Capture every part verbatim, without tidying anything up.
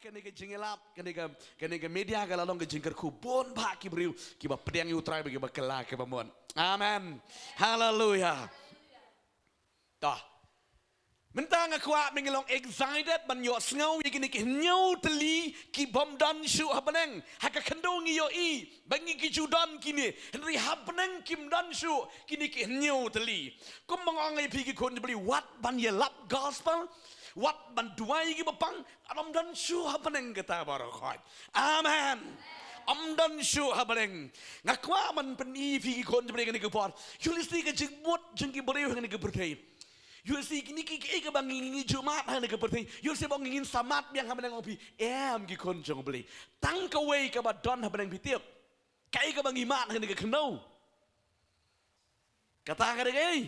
Kane ka jingïalap, kane ka, kane ka media ka la long ka jingkyrkhu bun bah ki briew kiba pdiang ïa U Trai bad kiba kylla kiba mut. Amen. Haleluya. Toh. Mynta nga kwah ba ngi long excited ban ïohsngew ïa kine ki hynñiew tylli ki bym don shuh ha bneng. Ha ka khyndew ngi ïohi ba ngi ki ju don kine, hynrei ha bneng kim don shuh kine ki hynñiew tylli. Kumba nga ong ïa phi ki khun jong U Blei, wat ban ïalap gospel, wat ban duwai ïa kiba pang, ym don shuh ha bneng kata baroh khoit. Amen. Ym don shuh ha bneng. Nga kwah ban pyni ïa phi ki khun jong U Blei kane ka por. Ïohi lehse ka jingmut jong ki briew ha kane ka pyrthei. Ïohi lehse kine ki, kiei kaba ngi, ngi ju mad ha kane ka pyrthei. Ïohi lehse ba ngin sa mad biang ha bneng, ong phi. Em, ki khun jong U Blei, tang kawei kaba don ha bneng, phi tip. Kaei kaba ngi mad ha kane ka khyndew? Kata ka dei kaei?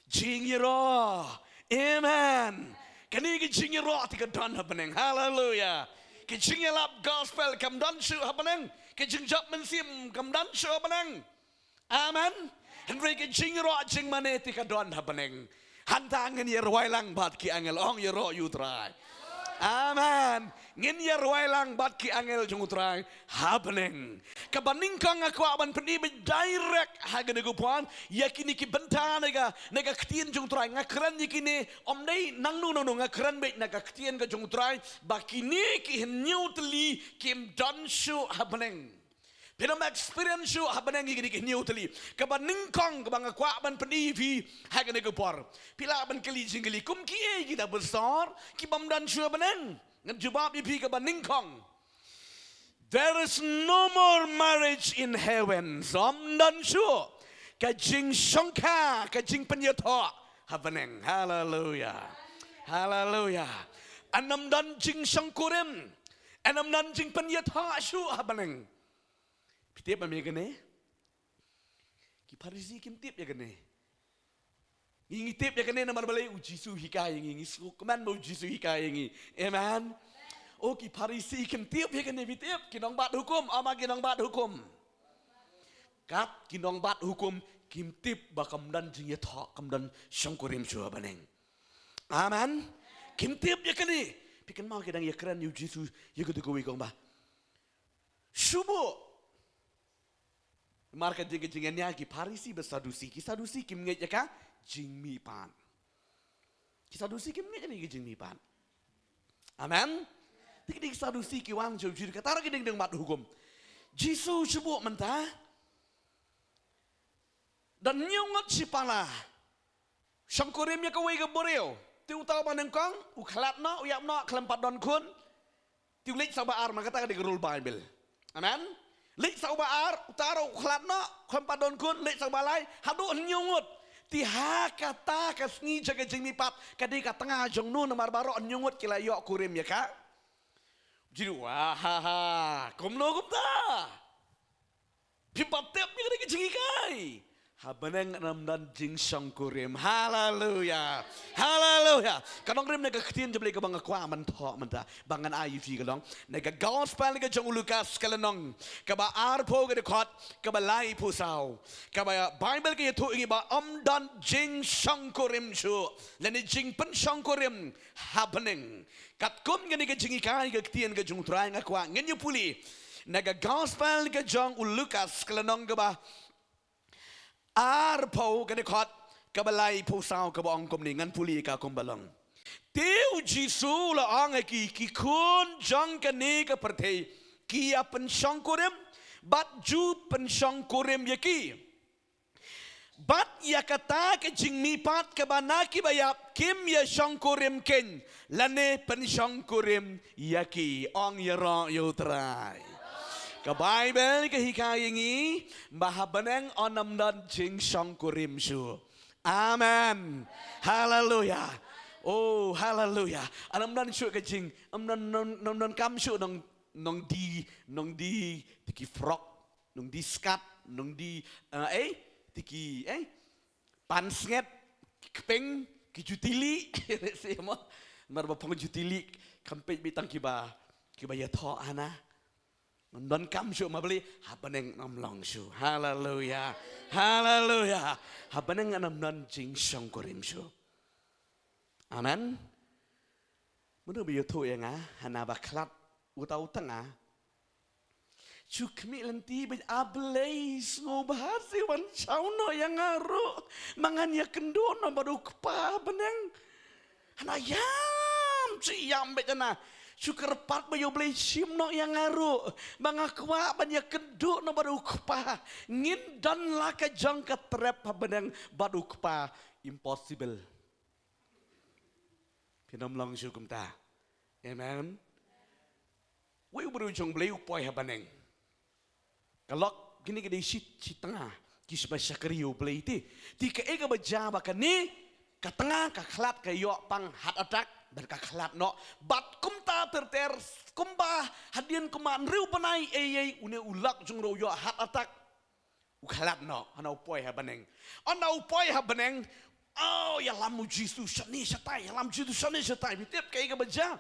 Jingïaroh. Amen. Kane ka jingïaroh te ka don ha bneng. Haleluya. Ka jingïalap gospel kam don shuh ha bneng. Ka jingjop mynsiem kam don shuh ha bneng. Amen. Hynrei ka jingïaroh jingmane te ka don ha bneng. Hangta ngin ïa rwai lang bad ki angel, ong ïaroh ïa U Trai. Amen. Ngin ïa rwai lang bad ki angel jong U Trai ha bneng. Kaba nyngkong nga kwah ban pyni beit direct ha kane ka por ïa kine ki bynta na ka, na ka ktien jong U Trai. Nga kren ïa kine ym dei nangno nangno, nga kren beit na ka ktien ka jong U Trai ba kine ki hynñiew tylli kim don shuh ha bneng. Phi nym experience shuh ha bneng ïa kine ki hynñiew tylli. Kaba nyngkong kaba nga kwah ban pyni ïa phi ha kane ka por. Phi lah ban kylli jingkylli, kum kiei kita, Pastor, ki bym don shuh ha bneng? Ngan jubab ïa phi kaba nyngkong. There is no more marriage in heaven. Ym don shuh ka jingshongkha, ka jingpynïathoh ha bneng. Haleluya. Haleluya. Ym don jingshongkurim. Ym don jingpynïathoh shuh ha bneng. Phi tip ïa kane? Ki Pharisi kim tip ïa kane. Ngi, ngi tip ïa kane namar balei? U Jisu hikai ïa ngi, ngi sngewkmen ba U Jisu hikai ïa ngi. Amen. O, ki Pharisi kim tip ïa kane, phi tip, ki nongbat hukum, ong ma ki nongbat hukum. Kat ki nongbat hukum kim tip ba kam don jingïathoh, kam don shongkurim shuh ha bneng. Amen. Kim tip ïa kane. Phi kynmaw ki dang ïakren ïa U Jisu ïa katu kawei, ki ong ba, shu buh. Mar ka jing, ka jingïania ki Pharisi bad Sadusi. Ki Sadusi kim ngeit ïa ka jingmihpat. Ki Sadusi kim ngeit ïa ka jingmihpat. Amen. Te ki dei ki Sadusi ki wan sha U Jisu, kata ruh ki dei ki nongbat hukum. Jisu, shu buh mynta. Don hynñiew ngut shipala. Shongkurim ïa kawei ka briew. Te uta uba nyngkong u khlad noh, u ïap noh khlem pat don khun. Te u leit sa uba ar, namar kata ka dei ka rule Bible. Amen. Leit sa uba ar, uta ruh u khlad noh khlem pat don khun, leit sa uba lai, haduh hynñiew ngut. Te ha kata ka sngi jong ka jingmihpat, ka dei ka tnga jong no, namar baroh hynñiew ngut ki la ïoh kurim ïa ka. Jisu, wa ha ha, kumno kumta? Phim pat tip ïa kane ka jinghikai. Ha bneng ym don jingshongkurim. Haleluya. Haleluya. Ka nongrim na ka ktien jong U Blei kaba nga kwah ban thoh mynta ba ngan ai ïa phi ka long na ka gospel ka jong u Lukas, ka lynnong kaba arphew, ka dkhot kaba laiphew saw. Kaba Bible ka ïathuh ïa ngi ba ym don jingshongkurim shuh lane jingpynshongkurim ha bneng. Katkum kane ka jinghikai ka ktien ka jong U Trai, nga kwah ngin ïa pule na ka gospel ka jong u Lukas, ka lynnong kaba arphew, ka dkhot kaba laiphew saw, kaba ong kumne, ngan pule ïa ka kumba long. Te U Jisu u la ong ha ki, ki khun jong kane ka pyrthei ki ïa pynshongkurim bad ju pynshongkurim ïa ki. Bad ïa kata ka jingmihpat kaba na kiba ïap kim ïa shongkurim keiñ lane pynshongkurim ïa ki. Ong ïaroh ïa U Trai. Ka Bible ka hikai ïa ngi ba ha bneng ym don jingshongkurim shuh. Amen. Haleluya. Oh, haleluya. Ym don shuh ka jing, ym don, ym don kam shuh nong, nongdie, nongdie te ki frock, nongdie skat, nongdie, eh, eh, te ki, eh, pansngiat, ki kpeng, ki jutili. Lehse mo, namar ba phong jutili kam peit beit tang kiba, kiba ïathoh hana. Ym don kam shuh, namar balei? Ha bneng ym long shuh. Haleluya. Haleluya. Ha bneng ym don jingshongkurim shuh. Amen. Mano ba ïathuh ïa nga, hana ba khlad uta u tnga. Shu khmih lynti bad, A Blei, sngewbha seh wan shaw noh ïa nga ruh. Ba ngan ïakynduh noh bad u Kpa ha bneng. Hana ïam, shu ïam bad hana. Shu kyrpad ba ïa U Blei shim noh ïa nga ruh. Ba nga kwah ban ïakynduh noh bad u Kpa. Ngin don la ka jong ka trep ha bneng bad u Kpa. Impossible. Phin ym long shuh kumta. Amen. Wei u briew jong Blei u poi ha bneng. Ka lok kine ki dei shi, shi tnga ki shaba shakri ïa U Blei te. Te kaei kaba jia ba kane ka tnga ka khlad, ka ïoh pang heart attack bad ka khlad noh. Bad kumta ter ter, kumba hadien kumba hynriew bnai ei ei une u lok jong u ruh u ïoh heart attack. U khlad noh, hana u poi ha bneng. Hana u poi ha bneng. Oh, ïalam U Jisu shane shatai, ïalam U Jisu shane shatai. Phi tip kaei kaba jia?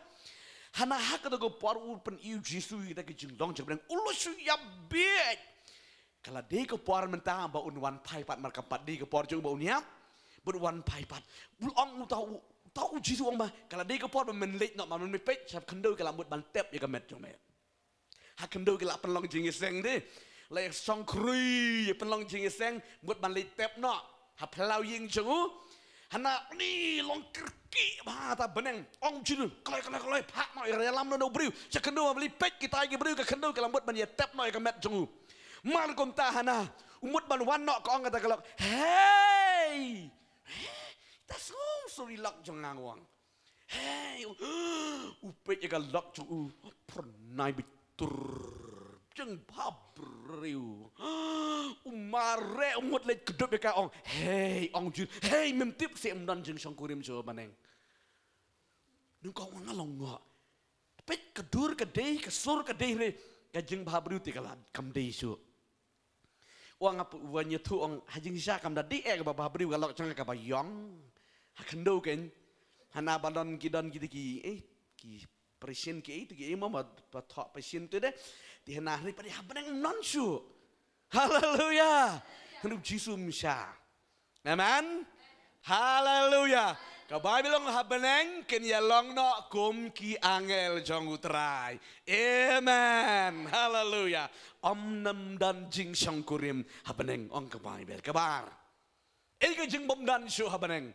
Hana ha kata ka por u pyni U Jisu ïa kita ki jinglong jong bneng, u la shu ïap bieit. Ka la dei ka por mynta ba un wan phai pat, mar kam pat dei ka por jong u ba un ïap. Ba un wan phai pat. U ong, uta u, uta U Jisu u ong ba ka la dei ka por ba men leit noh, ba men peit sha khyndew, ki la mut ban tep ïa ka met jong me. Ha khyndew ki la pynlong jingïaseng de. La ïa shongkri ïa pynlong jingïaseng, mut ban leit tep noh ha phyllaw ïing jong u. Hana une long kyrkieh bha ha bneng. Ong U Jisu, kloi, kloi, kloi, phah noh, ïalam noh na u briew. Sha khyndew, ban leit peit kita ki briew, ka khyndew ki la mut ban ïa tep noh ïa ka met jong u. Mar kumta hana u mut ban wan noh, ka ong kata ka lok, "Hei! Hei, ta sngew, sorry lok jong nga," u ong. Hei, u, u peit ïa ka lok jong u, phyrnai beit tur, jingbha briew. U mareh, u mut leit kdup ïa ka, ong, "Hei," ong U Jisu, "hei, mem tip seh ym don jingshongkurim shuh ha bneng." Nangkong nga long ngo. Peit ka dur ka dei, ka sur ka dei re, ka jingbha briew te ka la kam dei shuh. Ong, ap-, wan ïathuh, ong, ha jingshisha kam da dei eh kaba bha briew, ka lok jong nga kaba ïong. Ha khyndew kein. Hana ba don ki, don ki, ki, eh, ki patient ki, eh, ki, eh, mo ba, ba thoh patient te de. Te hana hynrei pat ha bneng ym don shuh. Haleluya. Hynrei U Jisu um shah. Amen. Haleluya. Ka Baibl ong ha bneng kin ïalong noh kum ki angel jong U Trai. Amen. Haleluya. Ym, ym don jingshongkurim ha bneng, ong ka Baibl. Kaba ar, ei ka jingbymdon shuh ha bneng.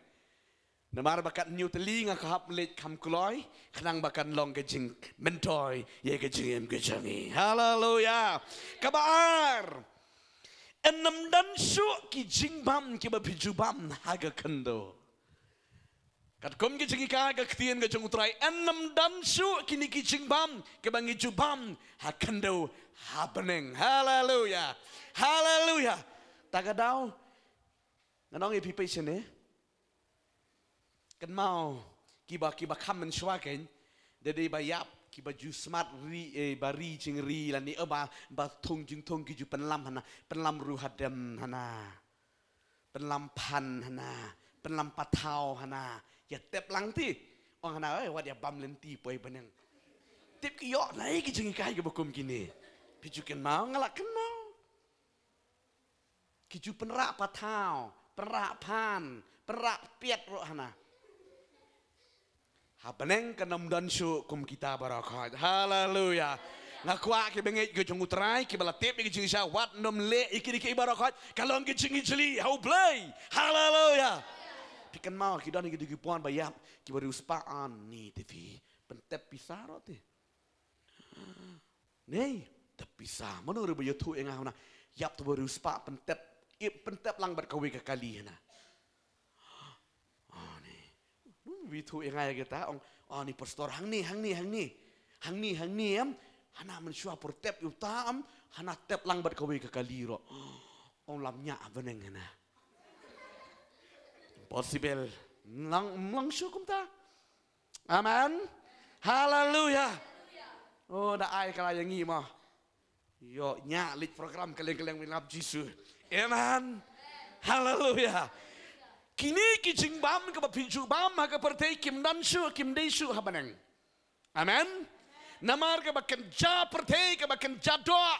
Namar ba katne tylli nga kwah hap leit kham kloi, khnang ba kan long ka jingmyntoi ïa ka jingim ka jong ngi. Haleluya. Kaba ar, yn ym don shuh ki jingbam kiba phi ju bam ha ka khyndew. Katkum ki jinghikai ka ktien ka jong U Trai, yn ym don shuh kine ki jingbam kiba ngi ju bam ha khyndew ha bneng. Haleluya. Haleluya. Ta ka daw ngan ong ïa phi, phi sngewthuh ne? Kynmaw, kiba, kiba kham mynshuwa kein, da dei ba ïap, kiba ju smat ri, eh, ba ri jingri lane, eh, ba, ba thung jingthung ki ju pynlam hana, pynlam ruh hadem hana. Pynlam phan hana, pynlam pathaw hana. Ïa tep lang te. Ong hana, eh, wat ïa bam lynti poi bneng. Tip ki ïoh nai ki jinghikai kiba kum kine. Phi ju kynmaw, nga la kynmaw. Ki ju pynrah pathaw, pynrah phan, pynrah piat ruh hana. Ha bneng kan ym don shuh kum kita baroh khoit. Haleluya. Nga kwah ki bangeit ka jong U Trai kiba la tip ïa ki jingshisha, wat nym leh ïa kine kiei baroh khoit. Ka long ka jingijli ha U Blei. Haleluya. Phi kynmaw ki don ïa ki dei ki pon ba ïap, kiba riewspah, ani te phi pyntep pisa ruh te. Nei, tep pisa. Mano ruh ba ïathuh ïa nga hana, ïap te ba riewspah pyntep, ïa pyntep lang bad kawei ka kali hana. Ani. Mano ba ïathuh ïa nga ïa kita, ong, ani pastor, hangne, hangne, hangne. Hangne, hangne em. Hana mynshuwa por tep ïa uta em, hana tep lang bad kawei ka kali ruh. Ong, lam ñiah ha bneng hana. Impossible. Mlang, mlang shuh kumta. Amen. Haleluya. Oh, da ai ka la ïa ngi mo. Ïoh ñiah leit program kylleng kylleng, we love Jisu. Amen. Haleluya. Kine ki jingbam kaba phi ju bam ha ka pyrthei kim don shuh, kim dei shuh ha bneng. Amen. Namar kaba kynja pyrthei, kaba kynja doh,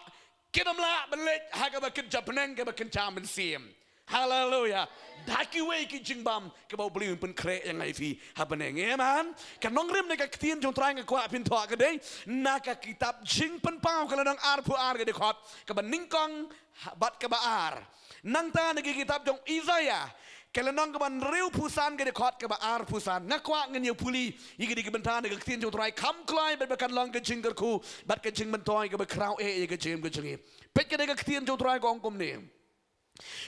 kin ym lah ban leit ha kaba kynja bneng, kaba kynja mynsiem. Haleluya. Da kiwei ki jingbam kiba U Blei un pynkhreh ïa ngi, phi, ha bneng. Amen. Ka nongrim na ka ktien jong U Trai nga kwah phin thoh ka dei na ka kitab Jingpynpaw ka lynnong arphew ar ka dkhot kaba nyngkong ha-, bad kaba ar. Nangta na ka kitab jong Isaiah ka lynnong kaba hynriewphew san ka dkhot kaba arphew san. Nga kwah ngin ïa pule ïa kine ki bynta na ka ktien jong U Trai, kham kloi bad ba kan long ka jingkyrkhu bad ka jingmyntoi kaba khraw eh ïa ka jingim ka jong ngi. Peit ka dei ka ktien jong U Trai ka ong kumne.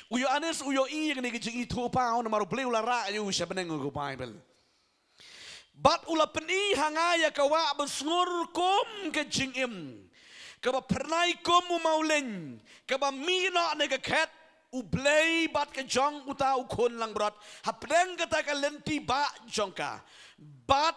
U Ïoannis u ïohi ïa kane ka jingithuhpaw namar U Blei u la rah ïa u sha bneng, ka Baibl. Bad u la pyni ha nga ïa ka wah basngur kum ka jingim, kaba phyrnai kum u mawleiñ, kaba mih noh na ka khet U Blei bad ka jong uta U Khun langbrot hapdeng kata ka lynti bah jong ka. Bad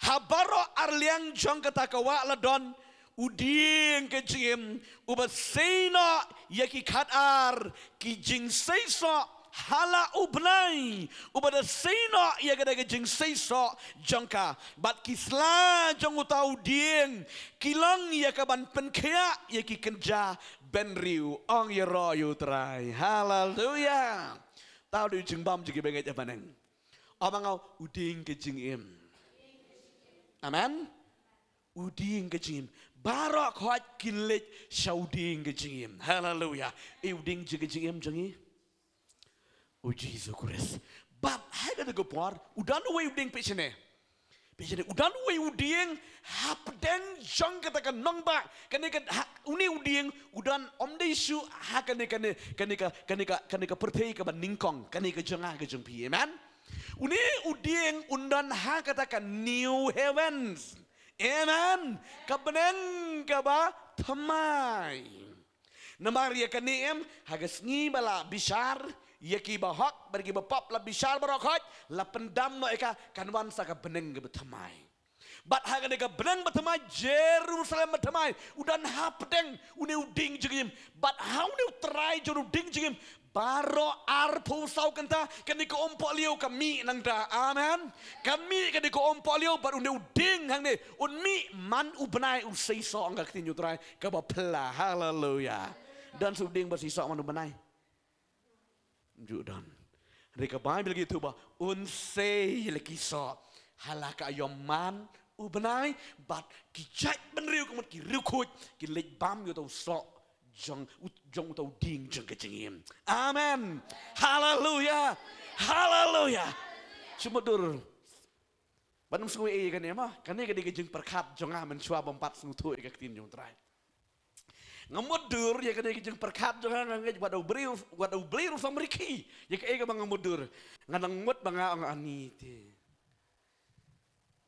ha baroh arliang jong kata ka wah la don u dieng ka jingim, uba sei noh ïa ki khatar ki jingseisoh ha la u bnai, uba da sei noh ïa kata ka jingseisoh jong ka. Bad ki sla jong uta u dieng ki long ïa kaban pynkhiah ïa ki kynja bynriew. Ong ïaroh ïa U Trai. Haleluya. Uta u dei u jingbam jong kiba ngeit ha bneng. Ong ma nga, u dieng ka jingim. Amen. U dieng ka jingim. Baroh khoit kin leit sha u dieng ka jingim. Haleluya. Ei u dieng jong ka jingim jong ngi? U Jisu Khrist. Bad ha kata ka por u don uwei u dieng, peit shane. Peit shane, u don uwei u dieng hapdeng jong kata ka nongbah. Kane ka, ha, une u dieng u don, ym dei shuh ha kane, kane, kane ka, kane ka, kane ka pyrthei kaba nyngkong, kane ka jong nga ka jong phi. Amen. Une u dieng un don ha kata ka new heavens. Amen. Ka bneng kaba thymmai. Namar ïa kane em, ha ka sngi ba la bishar ïa kiba hok bad kiba pop, la bishar baroh khoit, la pyndam noh ïa ka, kan wan sa ka bneng kaba thymmai. Bad ha kane ka bneng ba thymmai, Jerusalem ba thymmai, u don hapdeng une u dieng jingim. Bad ha une U Trai jong u dieng jingim, baroh arphew saw kynta kane ka umpohliew ka mih nangta. Amen. Ka mih kane ka umpohliew bad une u dieng hangne un mih man u bnai u seisoh, ong ka ktien U Trai, kaba phylla. Haleluya. Don shuh u dieng ba seisoh man u bnai? Ym ju don. Hynrei ka Baibl ka ïathuh ba un sei la ki soh ha la ka aïom man u bnai, bad ki jait bynriew ka mut ki riewkhuid kin leit bam ïa uta u soh jong, u, jong uta u dieng jong ka jingim. Amen. Haleluya. Haleluya. Shu mutdur. Ban ym sngew ei kane ma, kane ka dei ka jingpyrkhat jong nga mynshuwa bym pat sngewthuh ïa ka ktien jong U Trai. Nga mutdur ïa kane ka jingpyrkhat jong nga, nga ngeit wat u briew, wat u briew ruh sam rikhi ïa kaei kaba nga mutdur. Nga nang mut ba nga ong ani te.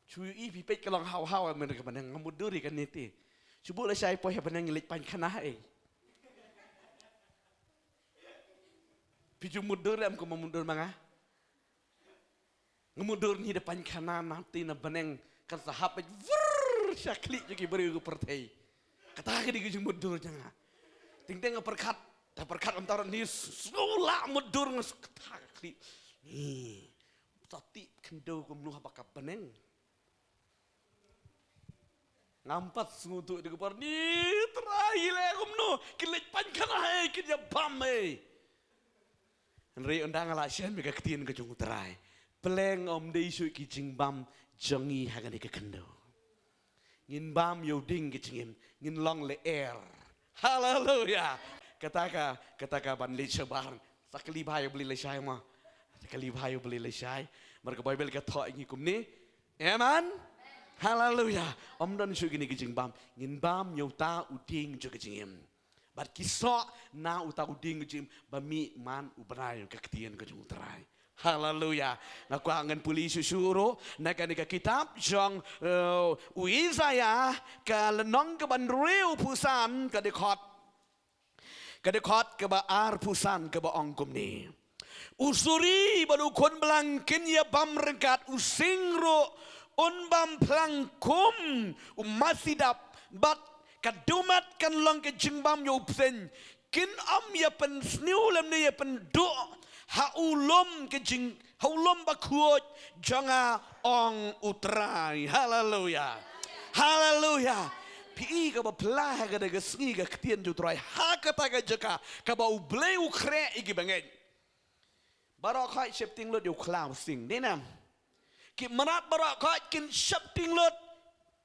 Shu ïohi phi, peit ka long haw haw, mynta ka bneng nga mutdur ïa kane te. Shu buh lashai poi ha bneng ngi leit paikhana ei. Phi ju mutdur em kumba mutdur ma nga? Nga mutdur ngi da paikhana, nangta na bneng kan sa hap beit vrr sha khlieh jong ki briew ka pyrthei. Kata ka dei ka jingmutdur jong nga. Teng teng nga pyrkhat, da pyrkhat ym tang ruh ngi sngew lah mutdur, nga sngew kata ka khlieh. Ngi sa tih khyndew kumno haba ka bneng. Ngam pat sngewthuh ïa ka por, ni Trai, ngi leh kumno, kin leit paikhana ei, kin ïa bam ei. Hynrei ynda nga la shem ïa ka ktien ka jong U Trai, pleng ym dei shuh ki jingbam jong ngi ha kane ka khyndew. Ngin bam ïa u dieng ka jingim, ngin long lyer. Haleluya. Kata ka, kata ka ban leit shabar. Sa kylli bha ïa U Blei lashai ma. Sa kylli bha ïa U Blei lashai. Namar ka Baibl ka thoh ïa ngi kumne. Amen. Haleluya. Ym don shuh kine ki jingbam. Ngin bam ïa uta u dieng jong ka jingim. Bad ki soh na uta u dieng ka jingim ba mih man u bnai, ka ktien ka jong U Trai. Haleluya. Nga kwah ngan pule shuh shuh ruh na kane ka kitab jong, eh, u Isaiah ka lynnong kaba hynriewphew san, ka dkhot, ka dkhot kaba arphew san, kaba ong kumne: U suri bad u khun blang kin ïa bam ryngkat, u sing ruh un bam phlang kum u masi dap, bad ka dohmat kan long ka jingbam ïa u bseiñ. Kin ym ïa pynsniew lymne ïa pynduh ha u lum ka jing, ha u lum bakhuid jong nga, ong U Trai. Haleluya. Haleluya. Phi i kaba pla ha kata ka sngi ka ktien jong U Trai ha kata ka jaka kaba U Blei u khreh ïa ki bangeit. Baroh khoit sheptieng lut ïa u khlaw sing, dei ne em? Ki mrad baroh khoit kin sheptieng lut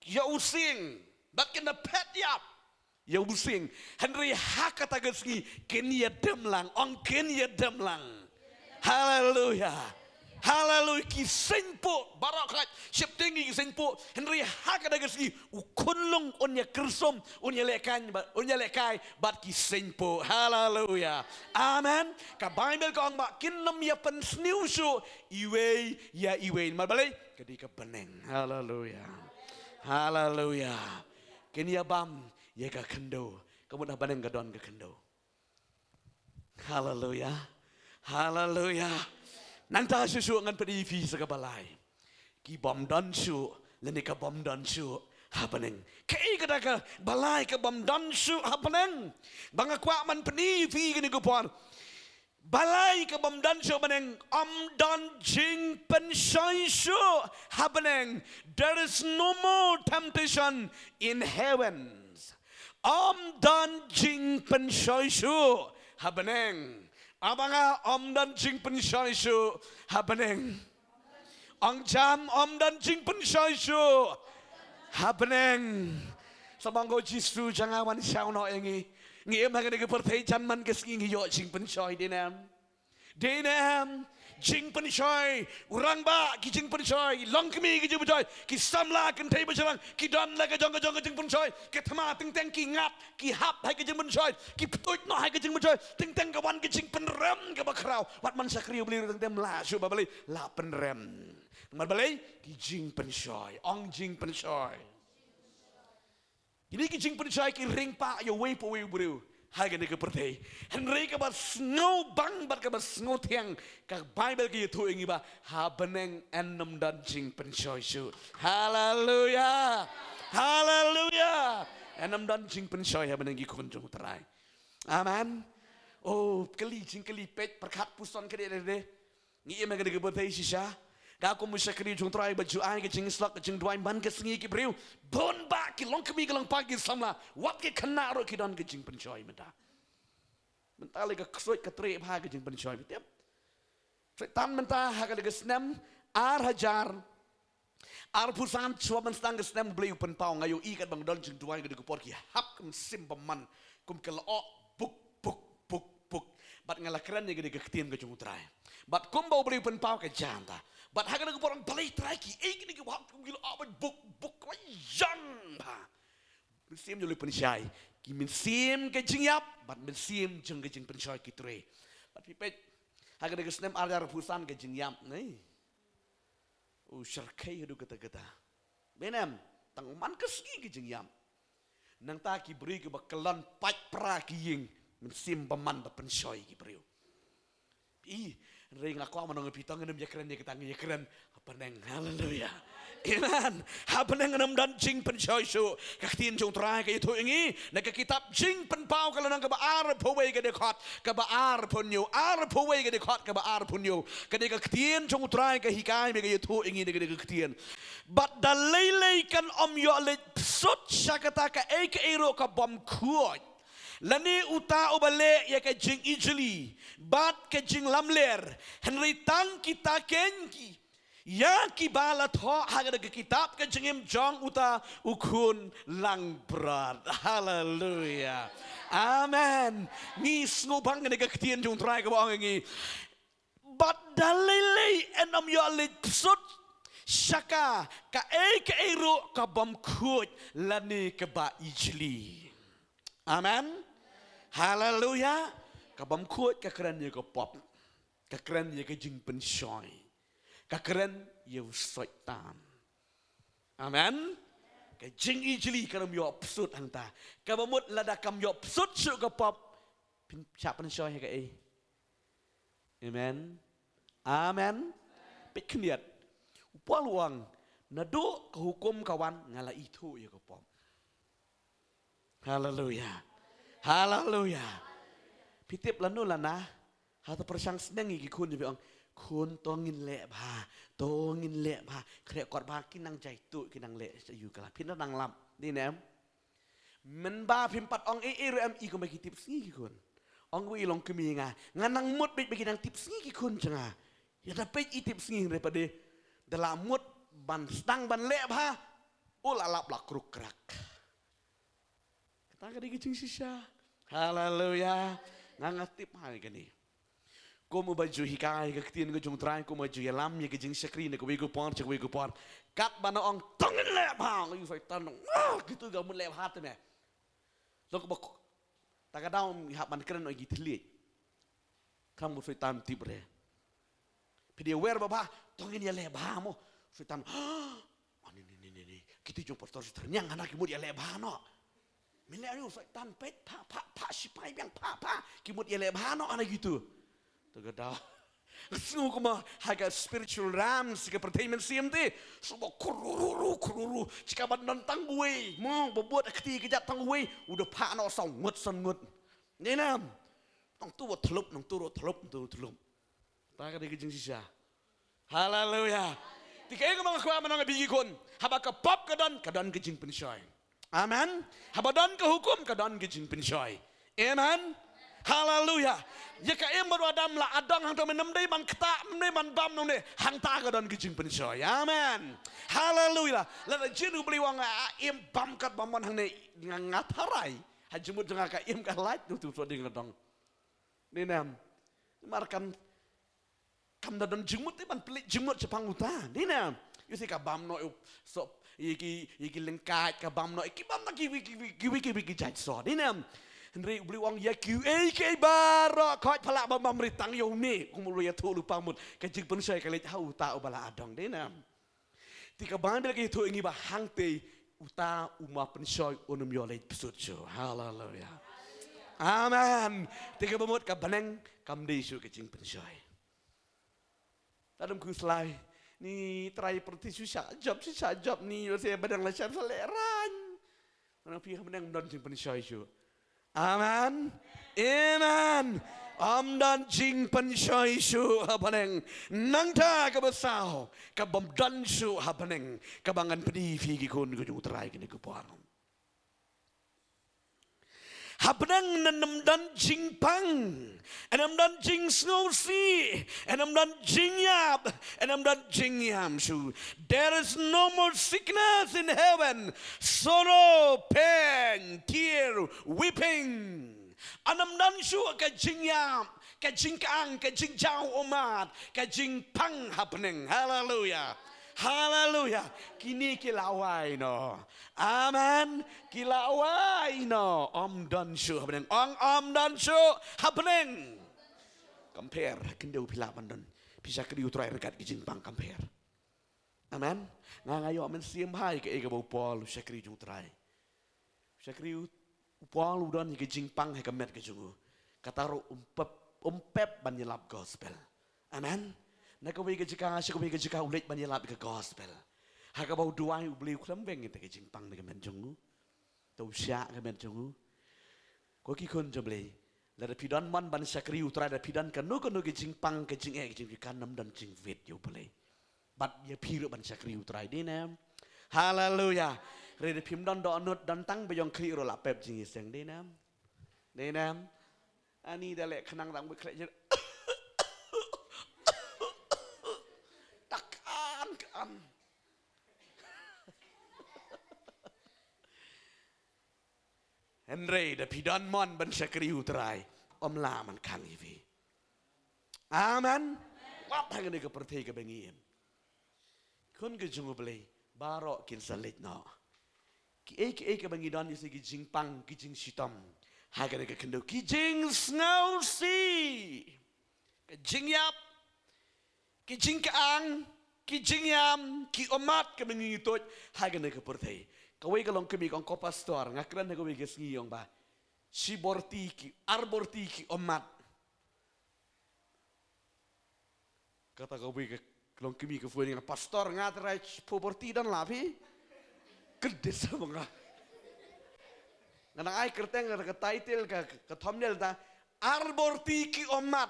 ïa u sing, bad kin da phet ïap ïa u sing. Hynrei ha kata ka sngi kin ïadem lang, ong kin ïadem lang. Haleluya. Haleluya. Ki seng puh baroh khoit sheptieng ki seng puh. Hynrei ha kata ka sngi u khunlung un ïa kyrsum, un ïa lehkai, un ïa lehkai bad ki seng puh. Haleluya. Amen. Ka Baibl ka ong ba kin nym ïa pynsniew shuh iwei ïa iwei. Namar balei? Ka dei ka bneng. Haleluya. Haleluya. Kin ïa bam ïa ka khyndew. Ka mut ha bneng ka don ka khyndew. Haleluya. Haleluya. Nangta shuh shuh ngan pyni ïa phi sa kaba lai. Ki bym don shuh lane ka bym don shuh ha bneng. Kaei kata kaba lai ka bym don shuh ha bneng ba nga kwah ban pyni ïa phi kane ka por? Balei ka bym don shuh ha bneng? Ym don jingpynshoi shuh ha bneng. There is no more temptation in heavens. Ym don jingpynshoi shuh ha bneng. Aba nga ym don jingpynshoi shuh ha bneng. Ong jam, ym don jingpynshoi shuh ha bneng. Sa ong ko Jisu, jong nga wan shaw noh ïa ngi. Ngi im ha kane ka pyrthei jan man ka sngi ngi ïoh jingpynshoi, dei ne em? Dei ne em? Jingpynshoi, u rangbah ki jingpynshoi, longkmie ki jingpynshoi, ki samla kynthei bajrang ki don la ka jong ka jong ka jingpynshoi. Ki thma teng teng ki ngat, ki hap ha ka jingpynshoi, ki pyntuid noh ha ka jingpynshoi. Teng teng ka wan ka jingpynrem kaba khraw. Wat man shakri U Blei ruh teng teng la shuh ba balei la pynrem. Namar balei? Ki jingpynshoi, ong jingpynshoi. Kine ki jingpynshoi ki ring pah ïa uwei pa uwei u briew ha kane ka pyrthei. Hynrei kaba sngewbang bad kaba sngewthiang, ka Baibl ka ïathuh ïa ngi ba ha bneng yn nym don jingpynshoi shuh. Haleluya. Haleluya. Yn nym don jingpynshoi ha bneng, ki khun jong U Trai. Amen. Oh, kali jingkali, peit pyrkhat puson ka dei dei. Ngi im ha kane ka pyrthei shisha. Ka kum u shakri jong U Trai ba ju ai ka jingïasyllok, ka jingduwai man ka sngi, ki briew bun bah, ki longkmie, ki longpa, ki samla, wat ki khynnah ruh ki don ka jingpynshoi mynta. Mynta lei ka ksuid ka treh bha ka jingpynshoi, phi tip. Soitan mynta ha kane ka snem ar hajar arphew san, shuwa ban sdang ka snem U Blei u pynpaw, nga ïohi katba nga don jingduwai ha kane ka por, ki hap ka mynsiem bymman kum ka lyoh, buk buk buk buk. Bad nga la kren ïa kane ka ktien ka jong U Trai. Bad kumba U Blei u pynpaw ka jia mynta. Bad ha kane ka por nga ong, balei Trai, kiei kine kiba hap kum ki lyoh bad buk buk, kiba ïeng bha? Mynsiem jong U Blei pynshai. Ki mynsiem ka jingïap bad mynsiem jong ka jingpynshoi ki treh. Bad phi peit, ha kane ka snem ar hajar arphew san ka jingïap, ne? U shyrkhei haduh katta katta. Beiñ em, tang man ka sngi ka jingïap. Nangta ki briew kiba kyllon paid pra ki ïing, mynsiem bymman ba pynshoi ki briew. Phi i, hynrei nga kwah ban ong ïa phi, tang ngin ym ïakren ïa kata, ngin ïakren ha bneng. Haleluya. Amen. Ha bneng yn nym don jingpynshoi shuh. Ka ktien jong U Trai ka ïathuh ïa ngi na ka kitab Jingpynpaw ka lynnong kaba arphew wei ka dkhot kaba arphew hynñiew, arphew wei ka dkhot kaba arphew hynñiew. Kane ka ktien jong U Trai ka hikai ba ka ïathuh ïa ngi na kane ka ktien. Bad da lei lei kan ym ïoh leit bsut sha kata kaei kaei ruh ka bym khuid, lane uta uba leh ïa ka jingijli bad ka jinglamler, hynrei tang kita keiñ ki ïa kiba la thoh ha ka kitab ka jingim jong uta u khun langbrot. Haleluya. Amen. Ngi sngewbang ïa ka ktien jong U Trai kaba ong ïa ngi. Bad da lei lei yn ym ïoh leit bsut sha ka kaei kaei ruh ka bym khuid lane kaba ijli. Amen. Haleluya. Ka bym khuid ka kren ïa ka pop. Ka kren ïa ka jingpynshoi. Ka kren ïa u Soitan. Amen. Ka jingijli kan ym ïoh bsut hangta. Kaba mut lada kam ïoh bsut shuh ka pop, phin shah pynshoi ha kaei? Amen. Amen. Peit khyndiat. U Paul u ong, naduh ka hukum ka wan nga la ithuh ïa ka pop. Haleluya. Haleluya. Phi tip lano lana, ha ta pyrshang sneng ïa ki khun, phi ong, khun, to ngin leh bha, to ngin leh bha. Khreh kot bha, ki nang jaituh, ki nang leh aïu ka la. Phi nang lap, dei ne em? Mynba phim pat ong ei ei ruh em, i kumba ki tip sngi ki khun. Ong u i long kmie nga. Nga nang mut beit ba ki nang tip sngi ki khun jong nga. Ïa da peit i tip sngi hynrei pat de. Da la mut ban sdang ban leh bha. U la lap la kruk krak. Kata ka dei ka jingshisha. Haleluya. Nga nga tip ha kane. Kum uba ju hikai ka ktien ka jong u Trai, kum uba ju ïalam ïa ka jingshakri na kawei ka por sha kawei ka por. Katba nga ong to ngin leh bha, nga ïohi Soitan, ah, kito ka mut leh bha te me. Long kaba ta ka daw ym hap ban kren ïa ki thylliej. Kam u Soitan tip re. Phi dei aware ba bha, to ngin ïaleh bha mo. Soitan, oh, ni ni ni ni ni. Kito jong pastor Soitan, ñiang hana ki mut ïaleh bha noh. Min leh ïa u Soitan peit, pha pha pha, sipai biang pha pha. Ki mut ïaleh bha noh hana kito. To ka daw. Sngew kumba ha ka spiritual realms ka pyrthei mynsiem te. Shu ba kururu kururu. Chika ba don tang uwei. Mo ba bud kti ka jat tang uwei. U da pha noh saw ngut san ngut. Ni nam. Nangtu wa thlup, nangtu wa thlup, nangtu wa thlup. Ta ka dei ka jingshisha. Haleluya. Te kaei kaba nga kwah mynta nga bynta ki khun. Haba ka pop ka don, ka don ka jingpynshoi. Amen. Haba don ka hukum, ka don ka jingpynshoi. Amen. Haleluya. Ïa ka im bad u Adam la adong hangta, mynta ym dei ban ktah, ym dei ban bam, nongne hangta ka don ka jingpynshoi. Amen. Haleluya. Lada jin U Blei u ong, ah, im bam katba mon hangne, nga nga tharai. Ha jingmut jong nga ka im ka lait, nangtu shu dei nga dong. Ni nam. Namar kan kam da don jingmut te ban pynleit jingmut shaphang uta. Ni nam. Ïohi ka bam noh, so, ïa ki, ïa ki lyngkait ka bam noh, ki bam noh kiwei kiwei kiwei kiwei ki jait so. Ni nam. Hynrei U Blei u ong ïa kiwei kiwei baroh, khoit phalang bam bam ri tang ïa une. Kum u Blei ïathuh lypa mut ka jingpynshoi ka leit ha uta uba la adong. Ni nam. Te ka Baibl ka ïathuh ïa ngi ba hangtei uta u ma pynshoi un ym ïoh leit bsut shuh. Haleluya. Amen. Te kaba mut ka bneng kam dei shuh ka jingpynshoi. Tadem khuslai. Ni trai pyrthei shu shah jop, shu shah jop, ni ïoh se bneng la shah sa lehraiñ. Nang phi ha bneng ym don jingpynshoi shuh. Amen. Amen. Ym don jingpynshoi shuh ha bneng. Nangta kaba saw, kaba ym don shuh ha bneng, kaba ngan pyni phi ki khun ka jong U Trai kane ka por. Ha bneng ym don jingpang. Yn ym don jingsngewsih, yn ym don jingïap, yn ym don jingïam shuh. There is no more sickness in heaven, sorrow, pain, tear, weeping. Yn ym don shuh ka jingïap, ka jingkang, ka jingjaw ummat, ka jingpang ha bneng. Haleluya. Haleluya. Kine ki la wai noh. Amen. Ki la wai noh. Ym don shuh ha bneng. Ong ym don shuh ha bneng. Compare, kyndoh phi lah ban don. Phi shakri U Trai ryngkat ki jingpang compare. Amen. Nga nga ïoh mynsiem bha ïa kaei kaba u Paul u shakri jong U Trai. U shakri u, u Paul u don ïa ka jingpang ha ka met ka jong u. Kata ruh um pep, um pep ban ïalap gospel. Amen. Na kawei ka jaka sha kawei ka jaka u leit ban ïalap ïa ka gospel. Ha kaba u duwai U Blei u khlem weng ïa ka jingpang na ka met jong u. Te u shah ka met jong u. Ko ki khun jong U Blei. Lada phi don mon ban shakri U Trai, lada phi don kano kano ka jingpang, ka jingeh, ka jingpyrkhat, ym don jingwit ïa U Blei. Bad ïa phi ruh ban shakri U Trai, dei ne em? Haleluya. Hynrei lada phim don dohnud, don tang ba ïong khlieh ruh la pep jingïaseng, dei ne em? Dei ne em? Ani da leh khnang tang ba khleh jir. Ta kan kan. Hynrei da phi don mon ban shakri U Trai, ym lah ban khang ïa phi. Amen. Wat hangne ka pyrthei kaba ngi im. Khun ka jong U Blei baroh kin sa leit noh. Kiei kiei kaba ngi don, ïa ki jingpang, ki jingshitom, ha kane ka khyndew, ki jingsngewsih, ka jingïap, ki jingkang, ki jingïam, ki ummat kaba ngi tuid ha kane ka pyrthei. Kawei ka longkmie ka ong, ko pastor, nga kren ha kawei ka sngi, ong ba, shi borti ki, ar borti ki ummat. Kata kawei ka longkmie ka phone ïa nga, pastor, nga trai phew borti, don la phi? Kdis ma nga. Nga nang ai kyrteng, ka title, ka, ka thumbnail ta, ar borti ki ummat.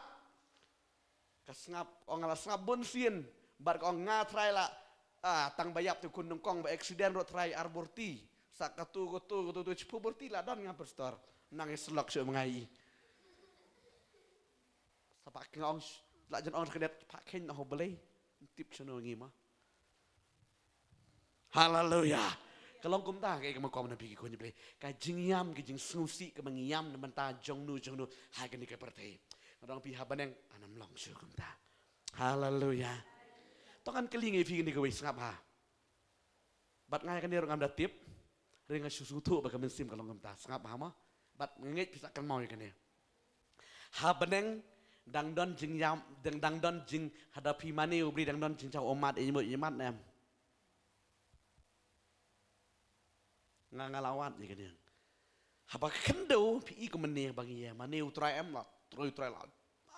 Ka sngap, ong, nga la sngap bun sien. Bad ka ong, nga trai la, ah, tang ba ïap te khun nyngkong, ba accident ruh trai ar borti. Sa katu katu katu tu chipu berti la don nga pastor. Nang i selok shu mengai. Sa pa keng ong la jen ong kedet pa keng noh belai. Tip chano ngi ma. Haleluya. Ka long kumta ka ka makom na phi ki khun blei. Ka jingïam ka jingsngewsih ka mangiam na mynta jong nu jong nu ha kane ka pyrthei. Nga dang phi ha bneng, anam long shu kumta. Haleluya. Tang kan kylli ngi phi kane ka wei sngap ha. Bad ngai kane ruh ngam da tip. Ring nga shu sngewthuh ba ka mynsiem ka long kumta. Sngap ha ma. Bad nga ngeit phi sa kan mau ïa kane. Ha bneng dang don jingïam, dang dang don jing hada phi mane u briew dang don jingjaw ummat ïa mut ïa mat ne em. Nga nga lawat ïa kane. Haba khyndew phi i kumne ba ngi ïa mane u trai em la, trai u trai la.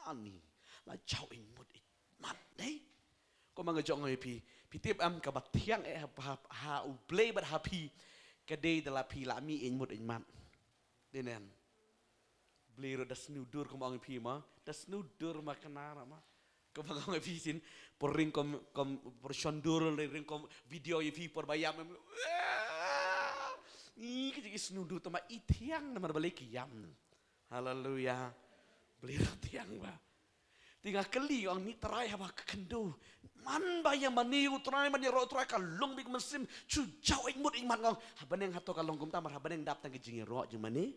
Ani la jaw ïa mut ïa mat dei. Ko ma nga jong ïa phi, phi tip em kaba thiang eh ha, ha, ha u Blei bad ha phi. Ka dei da la phi la mi ïa mut ïa mat. Dei nen. Blei ruh da sniew dur kum ong phi ma, da sniew dur ma kena ra ma. Kum ong phi sien, por ring kum, kum por shon dur, ring kum video ïa phi por ba ïam em. Ih, ka jingïasniew dur tang ba i thiang namar balei ki ïam. Haleluya. Blei ruh thiang ba. Te nga kylli ong ni trai haba ka khyndew. Man ba ïa mane u trai, man ïa roh u trai ka long bik mynsiem. Shu jaw ïa mut ïa mat nga ong. Ha bneng hato ka long kumta mar ha bneng dap tang ka jingïaroh jingmane.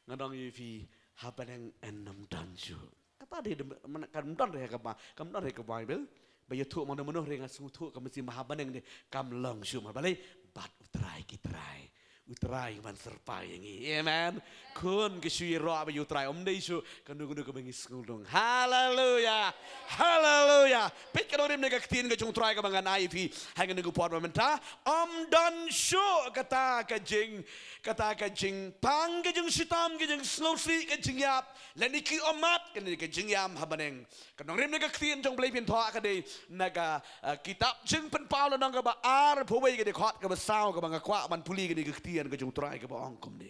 Nga dang ïa phi ha bneng en ym don shuh. Kata dei de, man, kam don re ha ka ba, kam don re ha ka Bible. Ba ïathuh mano mano re nga sngewthuh ka mynsiem ha bneng de kam long shuh mar balei bad u trai ki trai. U trai ban syrpai ïa ngi. Amen. Khun ki shu ïaroh ba ïa u trai ym dei shuh. Kano kano kaba ngi sngewlung. Haleluya. Haleluya. Peit ka nongrim ne ka ktien ka jong u trai kaba ngan ai phi. Ha kane ka por ba mynta. Ym don shuh kata ka jing, kata ka jingpang, ka jingshitom, ka jingsngewsih, ka jingïap. Lane ki ummat, kane ka jingïam ha bneng. Ka nongrim ne ka ktien jong Blei phin thoh ka dei na ka, eh, kitab Jingpynpaw lynnong kaba arphew wei ka dkhot kaba saw kaba nga kwah ban pule kane ka ktien ka jong u trai kaba ong kumne.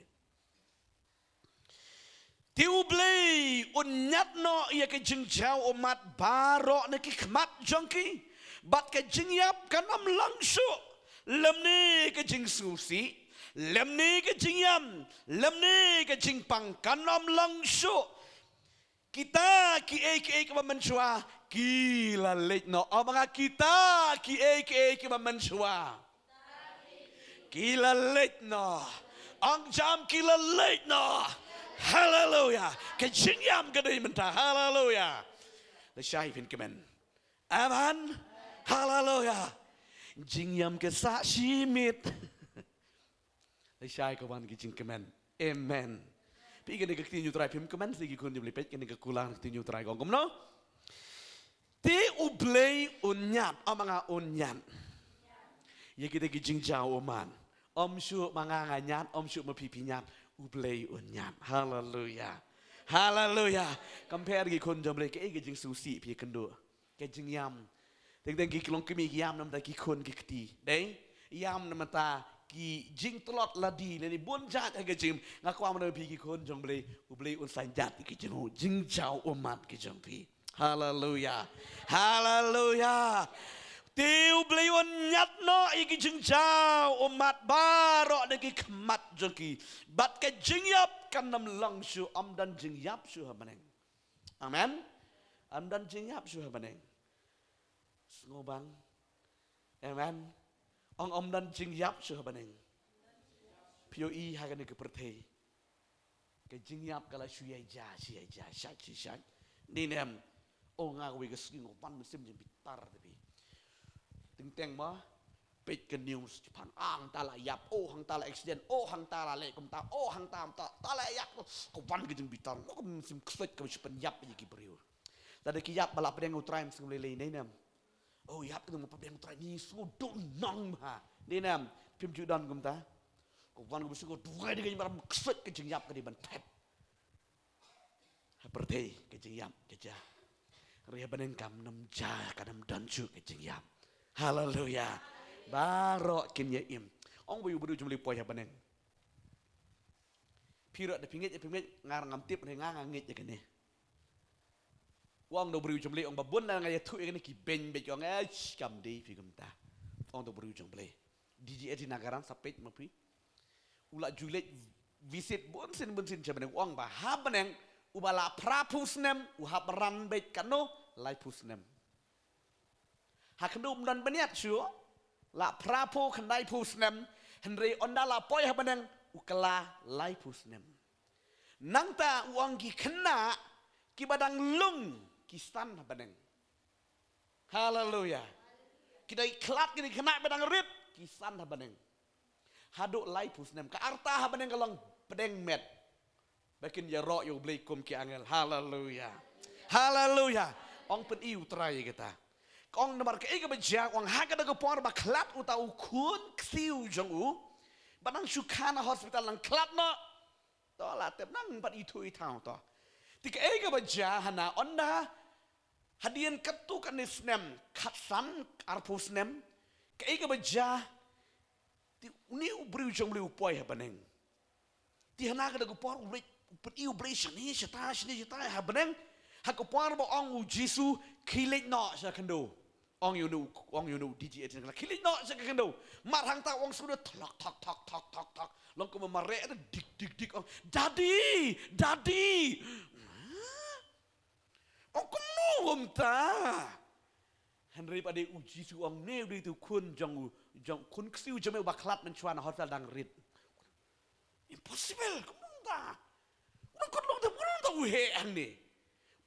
Te u Blei un ñiad noh ïa ka jingjaw ummat baroh na ki khmat jong ki. Bad ka jingïap kan ym long shuh. Lymne ka jingsngewsih. Lymne ka jingïam. Lymne ka jingpang kan ym long shuh. Kita kiei kiei kiba mynshuwa ki la leit noh. Ong ma nga kita kiei kiei kiba mynshuwa ki la leit noh. Ong jam ki la leit noh. Haleluya. Ka jingïam ka dei mynta. Haleluya. Lashai phin kmen. Amen. Haleluya. Jingïam ka sah shimet. Lashai ka wan ki jingkmen. Amen. Phi kane ka ktien u trai phim kmen sa ki khun jong Blei peit kane ka kular ka ktien u trai ka ong kumno. Te u Blei un ñiad, ym ma nga un ñiad. Ïa kita ki jingjaw ummat. Ym shuh ma nga nga ñiad, ym shuh ma phi phi ñiad. U Blei un ñiad. Haleluya. Haleluya. Compare ki khun jong Blei kaei ka jingsngewsih phi kynduh. Ka jingïam. Teng teng ki long kmie ki ïam namar ki khun ki kti. Dei? Ïam namar ki jingtlot lade lane bun jait ha ka jingim. Nga kwah ban ong phi ki khun jong Blei, u Blei un sa ñiad ki jing, jingjaw ummat ki jong phi. Haleluya. Haleluya. Te u Blei un ñiad noh ïa ki jingjaw ummat baroh na ki khmat jong ki. Bad ka jingïap kan ym long shuh, ym don jingïap shuh ha bneng. Amen. Ym don jingïap shuh ha bneng. Sngewbang. Amen. Ong ym don jingïap shuh ha bneng. Phi ïohi ha kane ka pyrthei. Ka jingïap ka la shu ïai ja, shu ïai ja, shait, shait, shait. Ni nem. O nga kawei ka sngi nga wan mynsiem jingbitar te phi. Teng teng ma. Peit ka news, hangta la ïap, oh hangta la accident, oh hangta la leh kumta, oh hangta kumta, ta la ïap, ka wan ka jingbitar, nga kum sim ksuid ka shu pynïap ïa ki briew. Lada ki ïap ba la pdiang u Trai ym sngewlei lei ne nem. Oh ïap ka dang pdiang u Trai ni sngewdon nang bha. Ne nem, phim ju don kumta. Ka wan ka shu ka duwai da ka jingbitar ksuid ka jingïap ka dei ban thep. Ha pyrthei ka jingïap ka ja. Hynrei ha bneng kam nym ja, ka nym don shuh ka jingïap. Haleluya. Baroh kin ïa im. Ong ba u briew jong Blei poi ha bneng. Phi ruh da phi ngeit, phi ngeit, nga ruh ngam tip, hynrei nga nga ngeit ïa kane. Ong da u briew jong Blei, ong ba bun na nga ïathuh ïa kane ki beiñ beit, ong eh kam dei phi kumta. Ong da u briew jong Blei. D G eighty Nagaland, sa peit ma phi. U la ju leit visit bun sien bun sien sha bneng, u ong ba ha bneng uba la phra phew snem u hap ran beit katno, lai phew snem. Ha khyndiat um don bniat shuh, la phra phew khyndai phew snem, hynrei ynda la poi ha bneng u kylla lai phew snem. Nangta u ong ki khynnah kiba dang lung ki san ha bneng. Haleluya. Ki dei khlad, ki dei khynnah ba dang rit, ki san ha bneng. Haduh lai phew snem ka rta ha bneng ka long pdeng met. Ba kin ïaroh ïa U Blei kum ki angel. Haleluya. Haleluya. Ong pyni U Trai ïa kita. Ka ong namar kaei kaba jia, ong ha kata ka por ba khlad uta u khun ksiew jong u, ba nang shu kha na hospital nang khlad noh. To la tep nang pat ithuh ithaw to. Te kaei kaba jia hana ynda hadien katto katne snem, khatsan, arphew snem, kaei kaba jia, te une u briew jong U Blei u poi ha bneng. Te hana kata ka por U Blei, u pyni U Blei shane shata, shane shata ha bneng. Ha ka por ba ong U Jisu, khie leit noh sha khyndew. Ong ïa une u, ong ïa une u D G eighty Nagaland, khie leit noh sha khyndew. Mar hangta ong shu da thlok thok thok thok thok thok. Long kumba mareh da dik dik dik, ong, "Daddy, Daddy." Ong kumno kumta? Hynrei pat de U Jisu ong, ne u dei u khun jong u, jong khun ksiew jong me uba khlad mynshuwa na hospital dang rit. Impossible, kumno kumta? Kumno kumno kumta, kumno kumta u heh hangne?